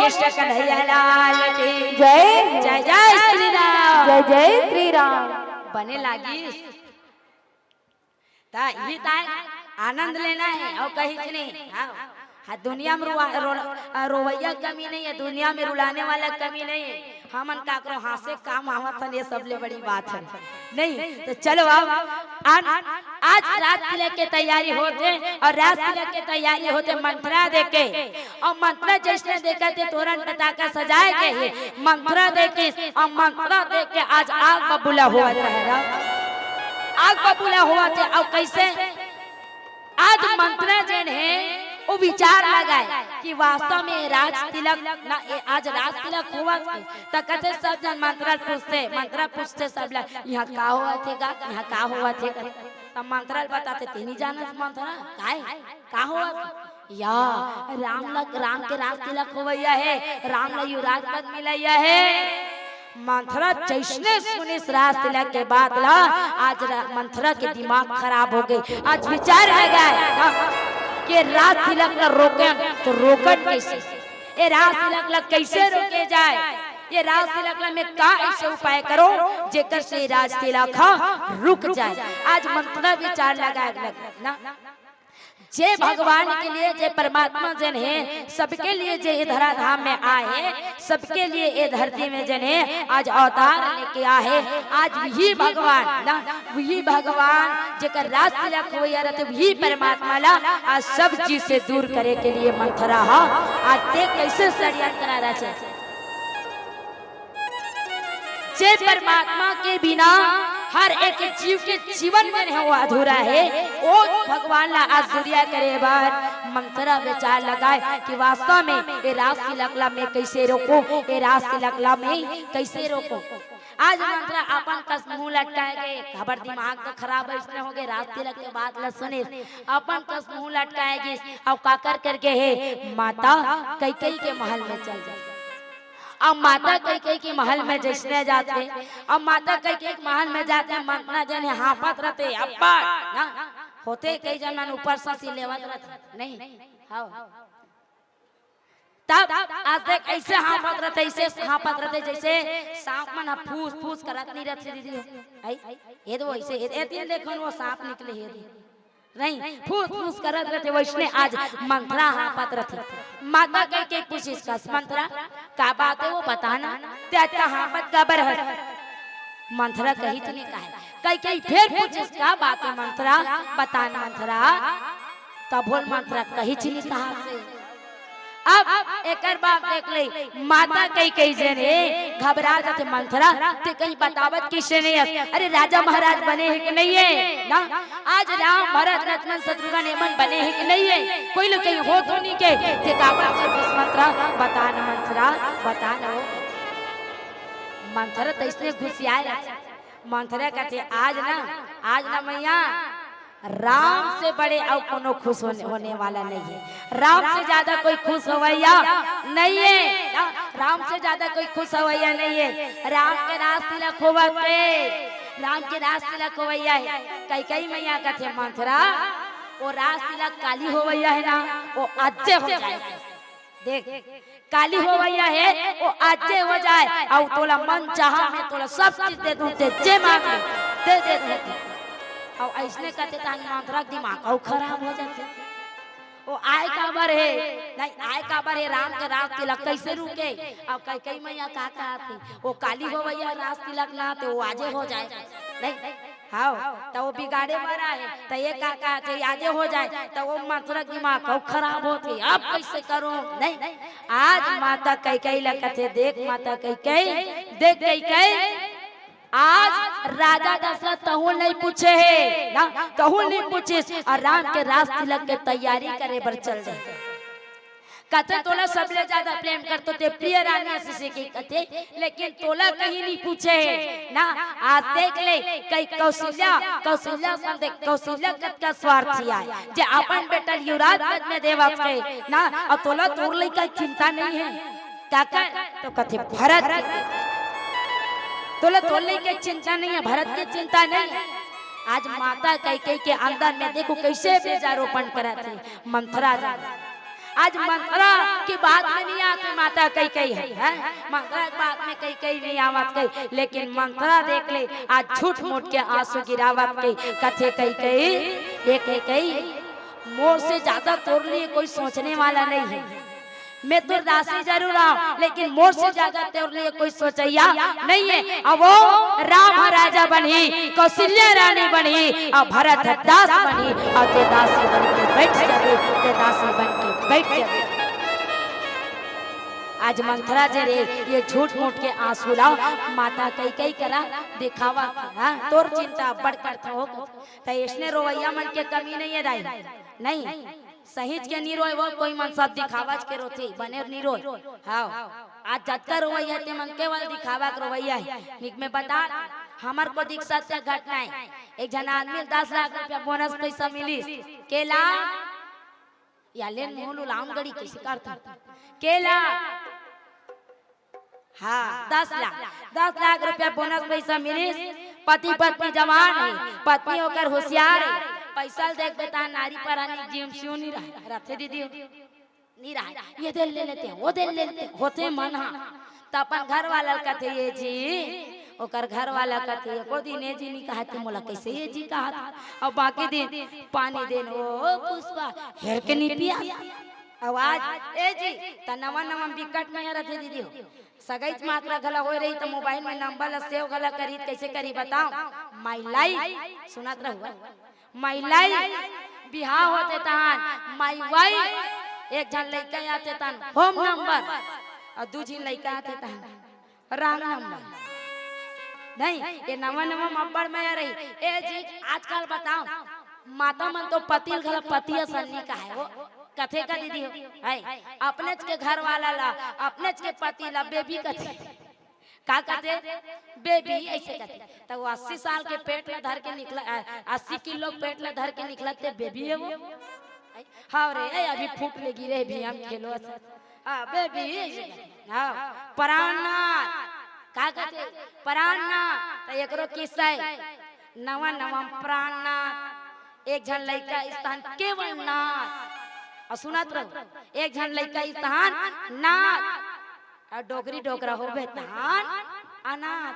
कृष्ण कन्हैया लाल की जय। जय जय श्री राम। जय जय श्री राम। बने लागिस त इही ताय आनंद लेना हे अउ कहीं नहीं। हाँ, हाँ, दुनिया में रुआ-, रो-, रोवइया कमी नहीं हे, दुनिया में रुलाने वाला कमी नहीं हे। हमन काकरो हाँसे काम आवत हन, ये सबले बड़ी बात हे। नहीं त चलो अब आन-, आज राज तिलक के तैयारी होत हे अउ राज तिलक के तैयारी होत हे मंथरा देके, अउ मंथरा जइसने देखत हे तोरन पताका सजाए गे हे, मंथरा देके, अउ मंथरा देके आज आग बबूला होवत हे। आग बबूला होवत हे अउ कइसे आज मंथरा जेन हे, वो विचार लगाए कि वास्तव में राज तिलक ना, ए, आज राज तिलक होवत हे। त कथे सब झन मंथरा पूछथे, मंथरा पूछथे सब ला, "इहाँ का होवत हे गा? इहाँ का होवत हे गा?" त मंथरा ल बताथे, "तें नइ जानस मंथरा, काय? का होवत हे?" "या, राम ल, राम के राज तिलक होवइया हे, राम ल युवराज पद मिलइया हे।" मंथरा जइसने सुनिस राज तिलक के बात ला, आज रा-, मंथरा के दिमाग खराब हो गे। आज विचार लगाए, हाँ, के राज तिलक ला रोकन, त रोकन कइसे? ए राज तिलक ला कइसे रोके जाए? ए राज तिलक ला मैं का अइसे उपाय करों, जेकर से राज तिलक ह रुक जाए? आज मंथरा विचार लगाए लग ना। जे भगवान के लिए, जे परमात्मा जेन हे, सबके लिए जे ए धराधाम में आए हे, सबके लिए ए धरती में जेन हे, आज अवतार लेके आए हे। आज वही भगवान ना, वही भगवान जेकर राज तिलक होवइया रथे, वही परमात्मा ला आज सब चीज से दूर करे के लिए मंथरा ह। आज तें कइसे षड्यंत्र रचे? जे परमात्मा के बिना हर एक जीव के जीवन जेन हे वो अधूरा हे, ओ भगवान ला आज दुरिहा करे बर मंथरा विचार लगाए कि वास्तव में ए राज तिलक ला मैं कइसे रोकूं, ए राज तिलक ला मैं कइसे रोकूं? आज मंथरा अपन कस मुंह लटकाए गे, काबर दिमाग तो खराब हे, अइसने हो गे, राज तिलक के बात ला सुनिस, अपन कस मुंह लटकाए गिस, अउ काकर करके हे, माता कैकेयी के महल में चल जाए। अब माता कैकेयी के महल में जइसने जाथे, अब माता कैकेयी के महल में जाथे, मंथरा जेन हे हाँफत रथे, अब्बड़ ना होथे, कई झन मन ऊपर सांस लेवत रथे, नहीं, हाँ। तब आज देख, अइसे हाँफत रथे, अइसे हाँफत रथे, जइसे सांप मन ह फूस फूस करत नहीं रथे दीदी हो। आई, ए दे अइसे, ए दे, ए दे देखो न वो सांप निकले हे, ए दे। नहीं, फूस फूस करत रथे, वइसने आज मंथरा हाँफत रथे। माता कैकेयी पूछिस, "कस मंथरा, का बात हे वो बता ना, तें अतका हाँफत काबर हस?" मंथरा कहिच नइ कहे। कैकेयी फेर पूछिस, "का बात हे मंथरा, बता ना मंथरा।" तभो ले मंथरा कहिच नइ कहा से। अब एकर बाद देख ले, माता कैकेयी जेन हे, घबरा जाथे, "मंथरा, तें कहीं बतावत कइसे नइ हस? अरे राजा महाराज बने हे कि नइ हे ना? आज राम, भरत, लक्ष्मण, शत्रुघ्न एमन बने हे कि नइ हे? कोई ल कहीं हो तो नइ गे? तें काबर से बस मंथरा, बता ना मंथरा, बता ना वो।" मंथरा त अइसने गुसियाए रथे। मंथरा कथे, "आज ना, आज ना मैया, राम से बड़े अउ कोनो खुश होने, होने वाला नइ हे। राम से ज्यादा कोई खुश होवइया नइ हे। राम से ज्यादा कोई खुश होवइया नइ हे। राम के राज तिलक होवत हे, राम के राज तिलक होवइया हे।" कैकेयी मैया कथे, "मंथरा, वो राज तिलक काली होवइया हे ना, वो आजे हो जाए।" देख, काली होवइया हे, वो आजे हो जाए, अउ तोला मन चाहा मैं तोला सब चीज दे दूं, तें जे मांग ले, दे दे दूं। अउ अइसने कथे तहन मंथरा के दिमाग अउ खराब हो जाथे। वो आए काबर हे, नहीं आए काबर हे, राम के राज तिलक कइसे रुके? अउ कैकेयी मैया का कहत हे, वो काली होवइया राज तिलक ना, ते वो आजे हो जाए, नहीं। हव, त वो बिगाड़े बर आए, त ये का कहत हे, आजे हो जाए, त वो मंथरा के दिमाग अउ खराब होथे, अब कइसे करूं? नहीं, आज माता कैकेयी ला कथे, "देख माता कैकेयी, देख कैकेयी, आज राजा दशरथ तहूं नइ पूछे हे ना, तहूं नइ पूछिस, अउ राम के राज तिलक के तैयारी करे बर चल दे।" कथे, "तोला सबले ज्यादा प्रेम करथों ते प्रिय रानी," अइसे कथे, "लेकिन तोला कहीं नइ पूछे हे ना।" आज देख ले, कई कौशल्या, कौशल्या संग देख, कौशल्या कतका स्वार्थी आय, जे अपन बेटा ल युवराज पद में देवत हे ना, अउ तोला तोर लइका के चिंता नइ हे। काकर? त कथे, "भरत के।" तोला तोर लइका के चिंता नइ हे, भरत के चिंता नइ हे। आज माता कैकेयी के अंदर में देखो कइसे बीजारोपण करत हे मंथरा जी। आज मंथरा के बात में नहीं आते माता कैकेयी ह, हैं? मंथरा के बात में कैकेयी नहीं आवत कही, लेकिन मंथरा देख ले, आज झूठ मूठ के आंसू गिरावत कही, कथे कैकेयी, ये कैकेयी, मोर से ज्यादा तोर लिए कोई सोचने वाला नहीं है। मैं तोर दासी जरूर हंव, लेकिन मोर से ज्यादा तोर लिए कोई सोचइया नहीं है। अब वो राम ह राजा बनही, कौशल्या रानी बनही, अउ भरत ह दास बनही, अउ तें दासी बन के बइठ जाबे, तें दासी बन के बइठ जाबे। आज मंथरा जे रे, ये झूठ मूठ के आंसू ला माता कैकेयी करा दिखावत हे, हाँ? तोर चिंता अब्बड़ करथंव, त अइसने रोवइया मन के कमी नहीं हे दाई, नहीं। सहीच के नी रोय वो, कोई मन सब दिखावच के रोथे, बने नी रोय। हाँ, आज जतका रोवइया हे ते मन केवल दिखावा के रोवइया हे। निक में बता, हमर कोती एक सत्य घटना हे। एक झन आदमी ल दस लाख रुपया बोनस पइसा मिलिस। केला, या लेन मुंह ल उलाम गड़ी कइसे करथंव? केला, हाँ, दस लाख, दस लाख रुपया बोनस पइसा मिलिस। पति पत्नी जवान हे, पत्नी ओकर होशियार हे। पइसा ल देखबे त नारी परानी जीव सिव नी रहय, रथे दीदी हो? नी रहय। ये दे ले लेते, वो दे ले लेते, होथे मन हा। त अपन घर वाला ल कथे, "ए जी," ओकर घर वाला कथे, "एको दिन ए जी नी कहत हे, मोला कइसे ए जी कहत हे?" अउ बाकी दिन पानी देन, "ओ पुष्पा, हेर के नी पिया।" अउ आज, "ए जी," त नवा नवा बिकट मया रथे दीदी हो। सगईच मातरा घला होय रही त मोबाइल में नंबर ल सेव घला करही, कइसे करही बताव? My life सुनत रहू, My life, बिहाव होथे तहान My wife, एक झन लइका आथे तहान home number, अउ दू झिन लइका आथे तहान wrong number। नहीं, ये नवा नवा म अब्बड़ मया रही। ए जी, आजकल बताव, माता मन तो पति ल घला पति असन नी कहय वो, कथे का दीदी हो? है, अपनेच के घर वाला ला, अपनेच के पति ला बेबी कथे। का कथे? बेबी, अइसे कथे। त वो अस्सी साल के पेट ला धर के निकला, अ, अस्सी किलो पेट ला धर के निकलत ते बेबी हे वो? हव रे, ए, अभी फुट ले गिरे, अभी हम खेलो अस। हाँ, बेबी, अइसे कथे। हाँ, प्राणनाथ। का कथे? प्राणनाथ। त एकरो किस्सा हे। नवा नवा प्राणनाथ। एक झन लइका अइस तहान केवल नाथ। अउ सुनत रहू, एक झन लइका अइस तहान नाथ। अउ डोकरी डोकरा होबे तहान अनाथ।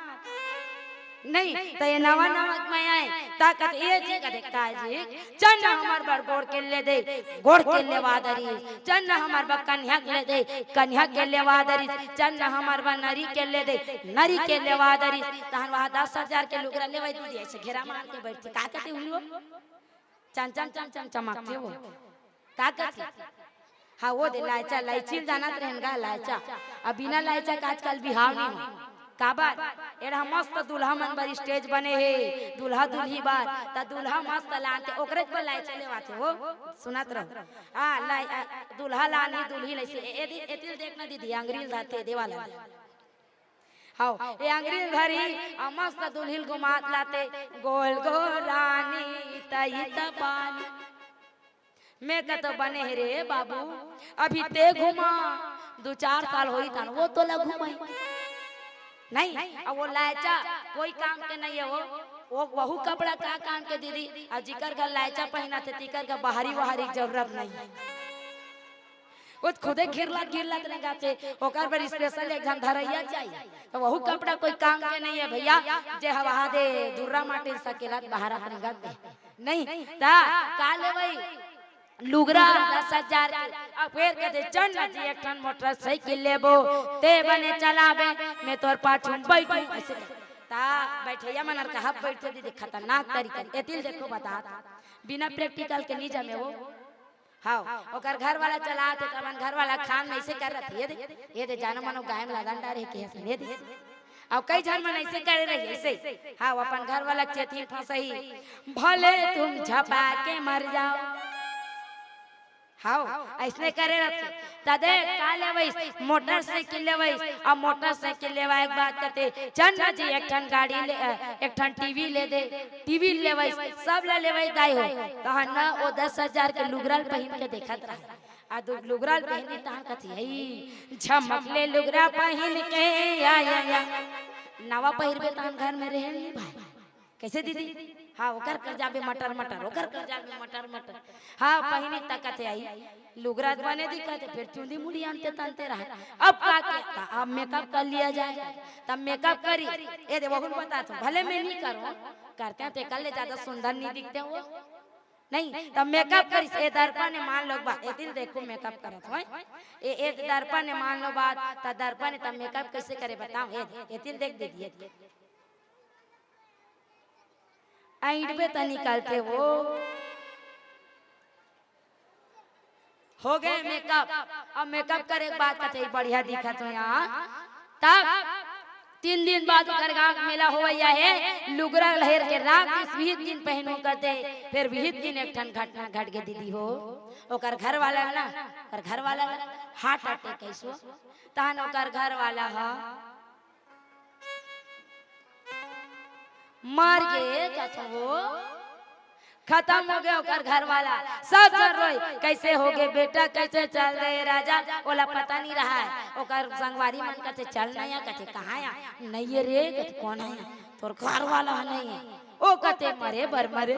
नहीं, त ये नवा नवा मया हे, त कथे ए जी कथे का जी, चंद हमर बर गोड़ के ले दे, गोड़ के लेवा दरिस, चंद हमर बर कनिहा के ले दे, कनिहा के लेवा दरिस, चंद हमर बर नरी के ले दे, नरी के लेवा दरिस, तहन वहाँ दस हजार के लुगरा लेवई दीदी, अइसे घेरा मार के बइठथे, का कथे हुई वो? चम चम चम चम चमकथे वो। का कथे? हाँ, वो दे लायचा, लायची ल जानत रहेन गा, लायचा। अब बिना लायचा के आजकल बिहाव नहीं हो। काबर? एड़ा मस्त दूल्हा मन बर stage बने हे, दूल्हा दुल्ही बर। त दूल्हा मस्त लानथे, ओकरे बर लायचा लेवाथे वो। सुनत रहो। हाँ, लाय-, अ, दूल्हा लानही, दुल्ही लानही। ए, ए, एती ल देखना दीदी, अंगरी ल धरथे, दे वाला। हव, ए अंगरी ल धरही, अउ मस्त दुल्ही ल घुमात लाते, गोल गोल रानी, तई त बानी। मैं कतो बने हे रे बाबू, अभी ते घुमा, दू चार साल होही तहन वो तोला घुमाही। नहीं, अब वो लायचा कोई काम के नहीं हे वो, वो वहू कपड़ा का काम के दीदी, अउ जिकर घर लायचा पहिनाथे, तिकर घर बाहरी वाहरी के जरूरत नहीं हे। वो खुदे घिरलत घिरलत रेंगाथे, ओकर बर special एक झन धरइया चाहिए। त वहू कपड़ा कोई काम के नहीं हे भइया, जे हवा दे दुर्रा माटी सकेलत बाहर रेंगाथे। नहीं, त का लेवई? लुगरा दस हजार के, अब फेर कथे, "चल ना जी, एक ठन मोटरसाइकिल लेबो, ते बने चलाबे, मैं तोर पाछू म बइठूं।" अइसे कथे। त बइठइया मन ह कहाँ बइठथे दीदी, खतरनाक तरीका। एती ल देखो बतात, बिना practical के नहीं जमे वो। हव, ओकर घर वाला चलात हे, त अपन घर वाला खान में अइसे कर रथे, ये दे, ये दे, जानो मनो गाय में लादन डारे के हसन, ये दे। अउ कई झन मन अइसे करे रही, अइसे। हव, अपन घर वाला चेतही फंसही, "भले तुम झपा के मर जाओ।" हव, अइसने करे रथे। त देख, का लेवइस? मोटरसाइकिल लेवइस। अब मोटरसाइकिल लेवाय के बाद कथे, "चल ना जी, एक ठन गाड़ी ले, अ, एक ठन टीवी ले दे।" टीवी लेवइस, सब ला लेवइस दाई हो। तहन न ओ दस हजार के लुगरा ल पहिन के देखत रहे। आ दू लुगरा ल पहिने तहन कथे, "हई, झमक ले लुगरा पहिन के, या, या, या।" नवा पहिरबे तहन घर में रहे नहीं भाई। कइसे दीदी? हाँ, ओकर कर जाबे मटर मटर, ओकर कर जाबे मटर मटर। हाँ, पहिने त कथे आई। लुगरा बने दिखत हे, फेर चुंदी मुड़ी अंते तंते रहे। अब का किया? त अब मेकअप कर लिया जाए। तब मेकअप करी, ए दे, वहू ल बताथंव, भले मैं नहीं करूँ, करते हैं, तेकर ले ज्यादा सुंदर नहीं दिखते वो। नहीं, तब मेकअप करिस, ए दर्पण हे, मान लो बात, ए दे ल देखो मेकअप करत हों, ए, ए दर्पण हे, मान लो बात, त दर्पण हे, तब मेकअप कैसे करे बताओ, ए, ए दे ल देख दीदी, ए दे ल। ऐंठबे त निकलथे वो। हो गे मेकअप। अब मेकअप करे के बाद कथे बढ़िया दिखत हों यार। तब तीन दिन बाद ओकर गांव के मेला होवइया हे, लुगरा ल हेर के राख दिस, बिहित दिन पहिनहूं कथे। फेर बिहित दिन एक ठन घटना घट गे दीदी हो। ओकर घर वाला ना, ओकर घर वाला ना हार्ट अटैक अइस हो। तहन ओकर घर वाला ह मर गे कथंव वो, खतम हो गे ओकर घर वाला। सब झन रोय, "कैसे हो गे बेटा, कैसे चल दे राजा?" ओला पता नहीं रहय। ओकर संगवारी मन कथे, "चल ना या।" कथे, "कहाँ या?" "नहीं हे रे।" कथे, "कौन हे या?" "तोर घर वाला ह नहीं हे।" ओ कथे, "मरे बर मरे,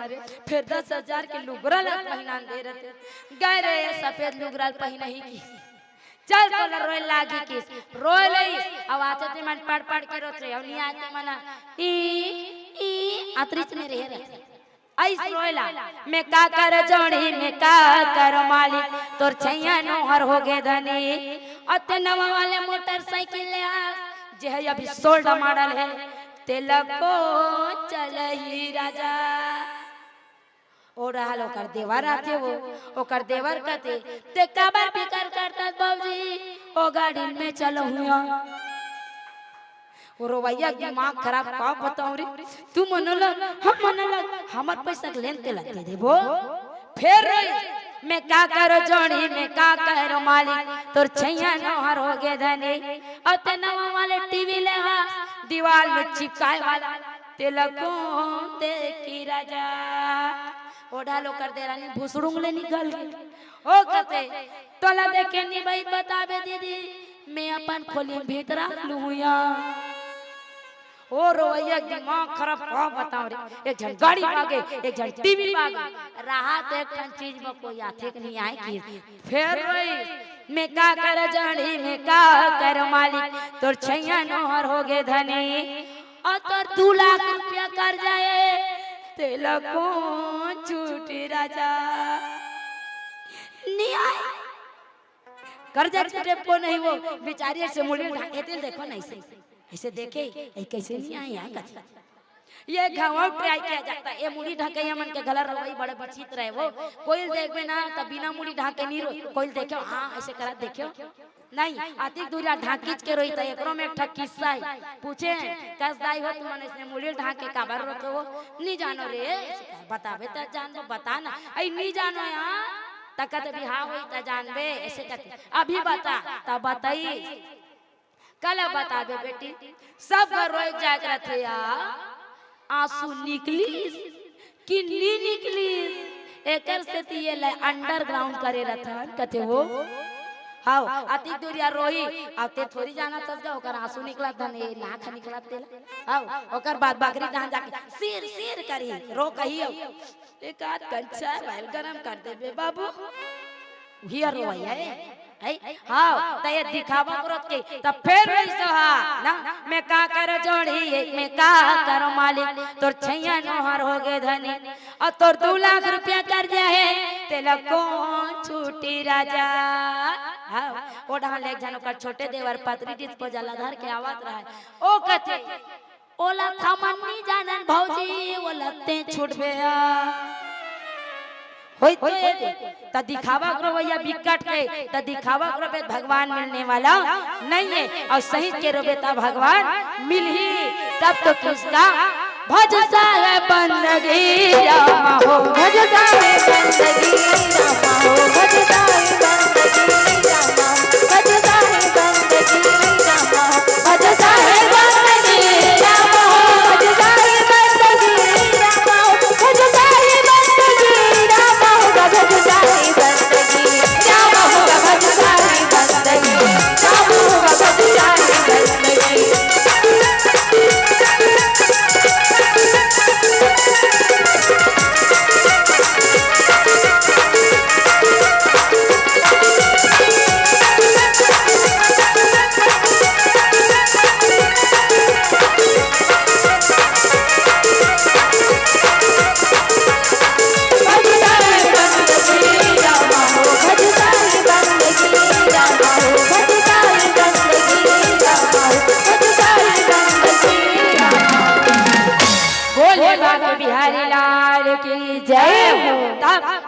फेर दस हजार के लुगरा ला पहिनान दे रथे।" गे रे सफेद लुगरा ल पहिनही कि चल तोला रोय लागही किस, रोय लइस, अउ आथे ते मन पड़ पड़ के रोथे, अउ नहीं आथे मन ई, ई, अतरीच में रहे रथे। अइस रोय ला, "मैं का कर जोड़ी, मैं का कर मालिक, तोर छैया नोहर हो गे धनी।" अउ ते नवा वाले मोटरसाइकिल ले आ, जे हे अभी सोल्ड मॉडल हे, ते लको चलही राजा। ओ रहल ओकर देवर आथे वो, ओकर देवर कथे, "ते काबर फिकर करथस भौजी, ओ गाड़ी में चलहूं या।" ओ रोवइया के दिमाग खराब, का बताओं रे, तू मन लग, हम मन लग, हमर पैसा के लेन ते लग दे देबो। फेर रोई, "मैं का करो जोड़ी, मैं का करो मालिक, तोर छैया नोहर हो गे धनी।" अउ ते नवा वाले टीवी ले हा, दीवाल में चिपकाए वाला, तेला कोन देखी राजा। ओ डहर ओकर देरानी भुसड़ुंग ले निकल गे। ओ कथे, "तोला देखे नहीं भाई, बताबे दीदी, मैं अपन खोली में भीतरा लुहुया।" ओ रोवइया के दिमाग खराब, का बताओं रे। एक झन गाड़ी भागे, एक झन टीवी भागे। राहत एक ठन चीज में कोई आथे के नहीं आए कि फेर रोई, "मैं का कर जानी, मैं का कर मालिक, तोर छैया नोहर हो गे धनी।" अउ तोर दू लाख रुपया कर्जा हे, तेला कोन छूटी राजा? नहीं आए। कर्जा छूटे को नहीं वो, बिचारी से मुड़ी ढाके, तेला देखो ना अइसे, अइसे देखे, "ए, कइसे नहीं आए यार?" कथे। ये घाव ट्राई किया जाता है, ये मुड़ी ढकइया मन के घला रोवई बड़े विचित्र हे वो। कोई ल देखबे ना, त बिना मुड़ी ढाके नहीं रोई। कोई ल देखे, हाँ, अइसे करा देखे। नहीं, अतिक दूरिया ढाकिच के रोई। त एकरो में एक ठा किस्सा हे। पूछे, "कस दाई हो, तुमन अइसने मुड़ी ढाके काबर रोथो हो?" "नहीं जानो रे।" "बताबे त जानबो, बता ना।" "अई नहीं जानो यार।" त कथे, "बिहाव होई त जानबे।" अइसे कथे, "अभी बता।" त बताई, "काला बताबे बेटी, सब घर रोए जाए के रथे यार, आंसू निकलिस कि नी निकलिस, एकर सेती ये ले underground करे रथन," कथे वो। हव, अतिक दूरिया रोही, अब ते थोड़ी जानत हस गा, ओकर आंसू निकलत धन, ए नाक ह निकलत तेला। हव, ओकर बाद बकरी डहन जाके सिर, सिर करी, रो कही, "एक आध कंचा बाइल गरम कर देबे बाबू।" उही ह रोवइया हे। है? हाँ, त ये दिखावा करत के, त फेर वइसे हा, ना, "मैं का कर जोड़ी, मैं का कर मालिक, तोर छैया नोहर हो गे धनी, अउ तोर दू लाख रुपया कर्जा हे, तेला कोन छूटी राजा?" हाँ, ओ डहन ले एक झन ओकर छोटे देवर पतरी disposal ला धर के आवत रहय, ओ कथे, "ओला त हमन नी जानन भौजी, ओला ते छूटबे आ।" होई तो ये दे, त दिखावा करो भैया बिकट के, त दिखावा करो बे भगवान मिलने वाला नहीं है, अउ सही के रोबे त भगवान मिलही, तब तो किसका भजता है बंदगी रामा हो, भजता है बंदगी रामा हो, भजता है बंदगी रामा हो, भजता है बंदगी रामा हो।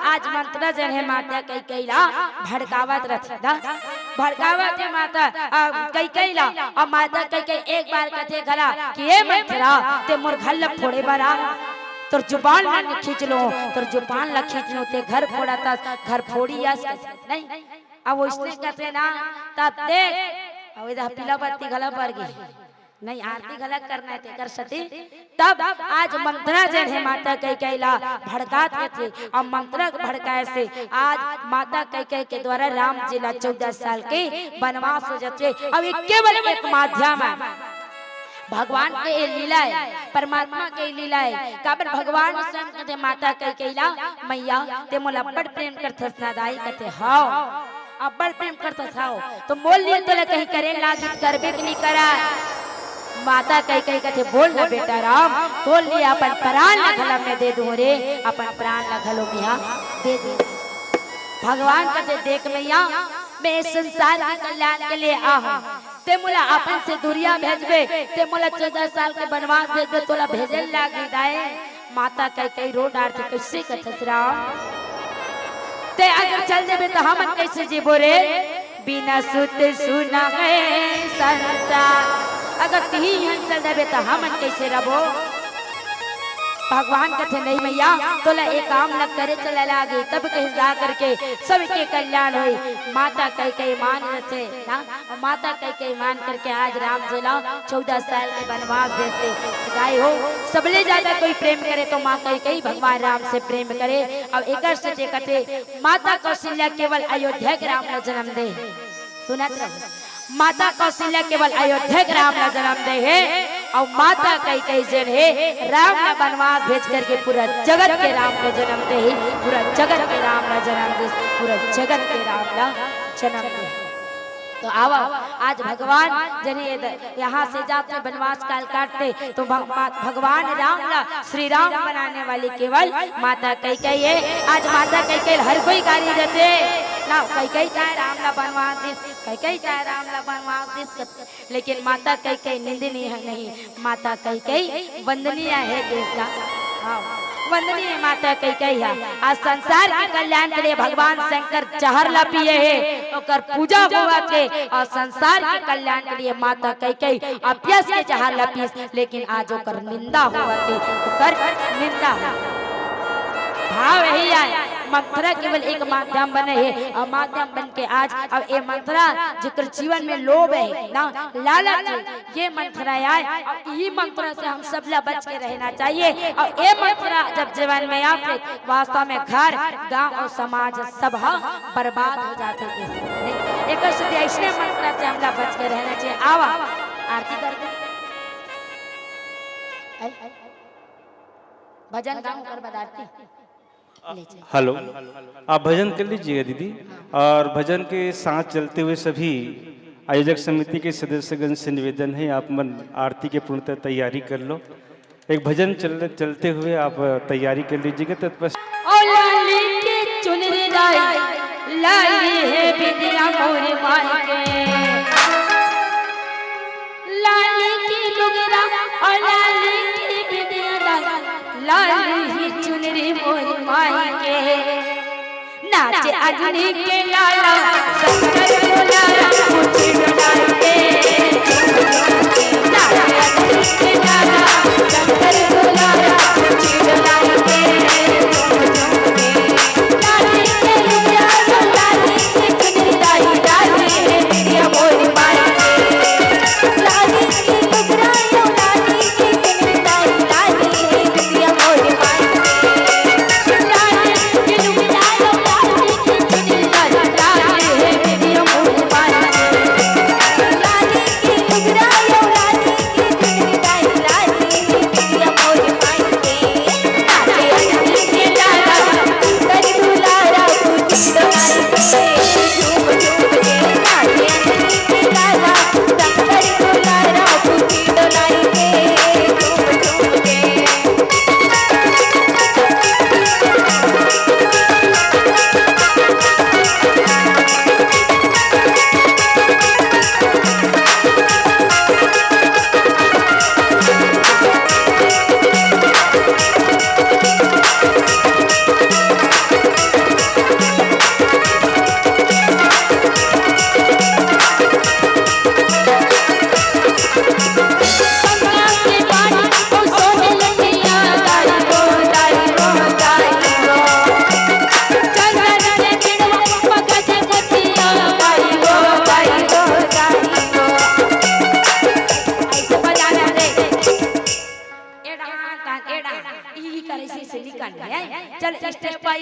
आज मंथरा जेन हे माता कैकई ला भड़कावत रथे ना, भड़कावत हे माता, अ, कैकई ला। अउ माता कैकई एक बार कथे घला कि "ए मंथरा, ते मोर घर ला फोड़े बर आ, तोर जुबान ला खींच लूं, तोर जुबान ला खींच लूं, ते घर फोड़त हस, घर फोड़ी अस," नहीं। अब वइसने कथे ना, तब देख, अब एदे पीला बत्ती घला बर गे। नहीं, आरती घला करना हे तेकर सेती। तब आज मंथरा जेन हे माता कैकई ला भड़कात रथे, अउ मंथरा के भड़काए से आज माता कैकई के द्वारा राम जी ला चौदह साल के बनवास हो जाथे। अउ ये केवल एक माध्यम हे, भगवान के ये लीला हे, परमात्मा के लीला हे। काबर भगवान स्वयं कथे माता कैकई ला, "मैया, ते मोला अब्बड़ प्रेम करथस ना दाई?" कथे, "हव।" अब्बड़ प्रेम करथस हव, तो मोर लिए तोला कहीं करे लागिस, करबे कि नहीं करस? माता कैकई कथे, "बोल ना बेटा राम, तोर लिए अपन प्राण ला घलो मैं दे दूं रे, अपन प्राण ला घलो मैं दे दूं।" भगवान कथे, "देख मैया, मैं इस संसार के कल्याण के लिए आ हूं, ते मोला अपन से दूरिया भेजबे, ते मोला चौदह साल के बनवास भेजबे, तोला भेजे लागी दाई।" माता कैकई रो डारथे, "कइसे कथस राम? ते अगर चल देबे त हमन कइसे जीबो रे? बिना सुत सुना है संसार। अगर तिही इहां चल देबे त हमन कइसे रबो?" भगवान कथे, "नहीं मैया, तोला ए काम ल करे चला लागे, तब कहीं जा करके सबके कल्याण होई।" माता कैकई मान लेथे ना, अउ माता कैकई मान करके आज राम जी ला चौदह साल के बनवास देथे। दाई हो, सबले ज्यादा कोई प्रेम करे तो माँ कैकई भगवान राम से प्रेम करे। अउ एकर सेती कथे, माता कौशल्या केवल अयोध्या के राम ला जन्म दे। सुनत रहो, माता कौशल्या केवल अयोध्या के राम ला जन्म दे हे, अउ माता कैकई जेन हे राम ला बनवास भेज करके पूरा जगत के राम को जन्म दे हे, पूरा जगत के राम ला जन्म दे, पूरा जगत के राम ला जन्म दे। तो आवा, आज भगवान जने द-, यहाँ से जाते बनवास काल काटते, तो भ-, मा-, भगवान राम ला श्री राम बनाने वाली केवल माता कैकई हे। आज माता कैकई हर कोई गारी देथे ना, कैकई ताय राम ला बनवास दिस, कैकई ताय राम ला बनवास दिस, लेकिन माता कैकई निंदनीय हे नहीं, माता कैकई वंदनीय हे देश का। हाँ, वंदनीय माता कैकई हे। आज संसार के कल्याण के लिए भगवान शंकर जहर ला पिए हे, ओकर पूजा होवत हे, अउ संसार के कल्याण के लिए माता कैकई अपियस के जहर ला पीस, लेकिन आज ओकर निंदा होवत हे, ओकर निंदा हो। भाव यही आय, मंथरा केवल एक माध्यम बने हे, अउ माध्यम बन के आज, अब ए मंथरा जेकर जीवन में लोभ हे ना, लालच हे, ये मंथरा आय, अउ इही मंथरा से हम सब ला बच के रहना चाहिए। अउ ए मंथरा जब जीवन में आथे, वास्तव में घर, गांव अउ समाज सब ह बर्बाद हो जाथे। नहीं, एकर सेती अइसने मंथरा से हमला बच के रहना चाहिए। आवा, आरती कर दे। भजन गाओ, ओकर बाद आरती। हेलो, आप भजन कर लीजिएगा दीदी। और भजन के साथ चलते हुए सभी आयोजक समिति के सदस्यगण से निवेदन है, आप मन आरती के पूर्णतः तैयारी कर लो। एक भजन चल, चलते हुए आप तैयारी कर लीजिएगा। तत्पश्चात ओ लाली की चुनरी लाई, लाली है बिंदिया मोरी माई के। लाली की लुगरा, ओ लाली की बिंदिया लाई, लाली ही चुनरी मोरी माई के। नाचे अजनी के लाला, शंकर दुलारा, मुझे डोलाए दे। नाचे अजनी के लाला, शंकर दुलारा, मुझे डोलाए दे। लाली के लुगरा, लाली के चुनरी, लाली, लाली है बिंदिया मोरी माई के। लाली के लुगरा, लाली के चुनरी, लाली, लाली है बिंदिया मोरी माई के।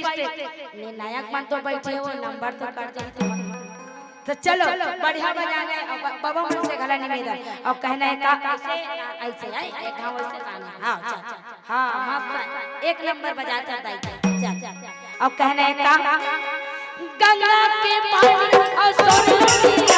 स्टेज। निर्णायक मन तो बैठे हो, नंबर तो कट जाए तो। तो चलो, बढ़िया बजाना हे, अउ ब-, बबा मन से घला निवेदन। अउ कहना हे का, ऐसे, ऐसे, ऐ, एक घाव ऐसे गाना हे। हाँ, चल, चल। हाँ, मस्त हे। एक नंबर बजात हे दाई। चल, चल। अउ कहना हे का, गंगा के पानी अउ सोना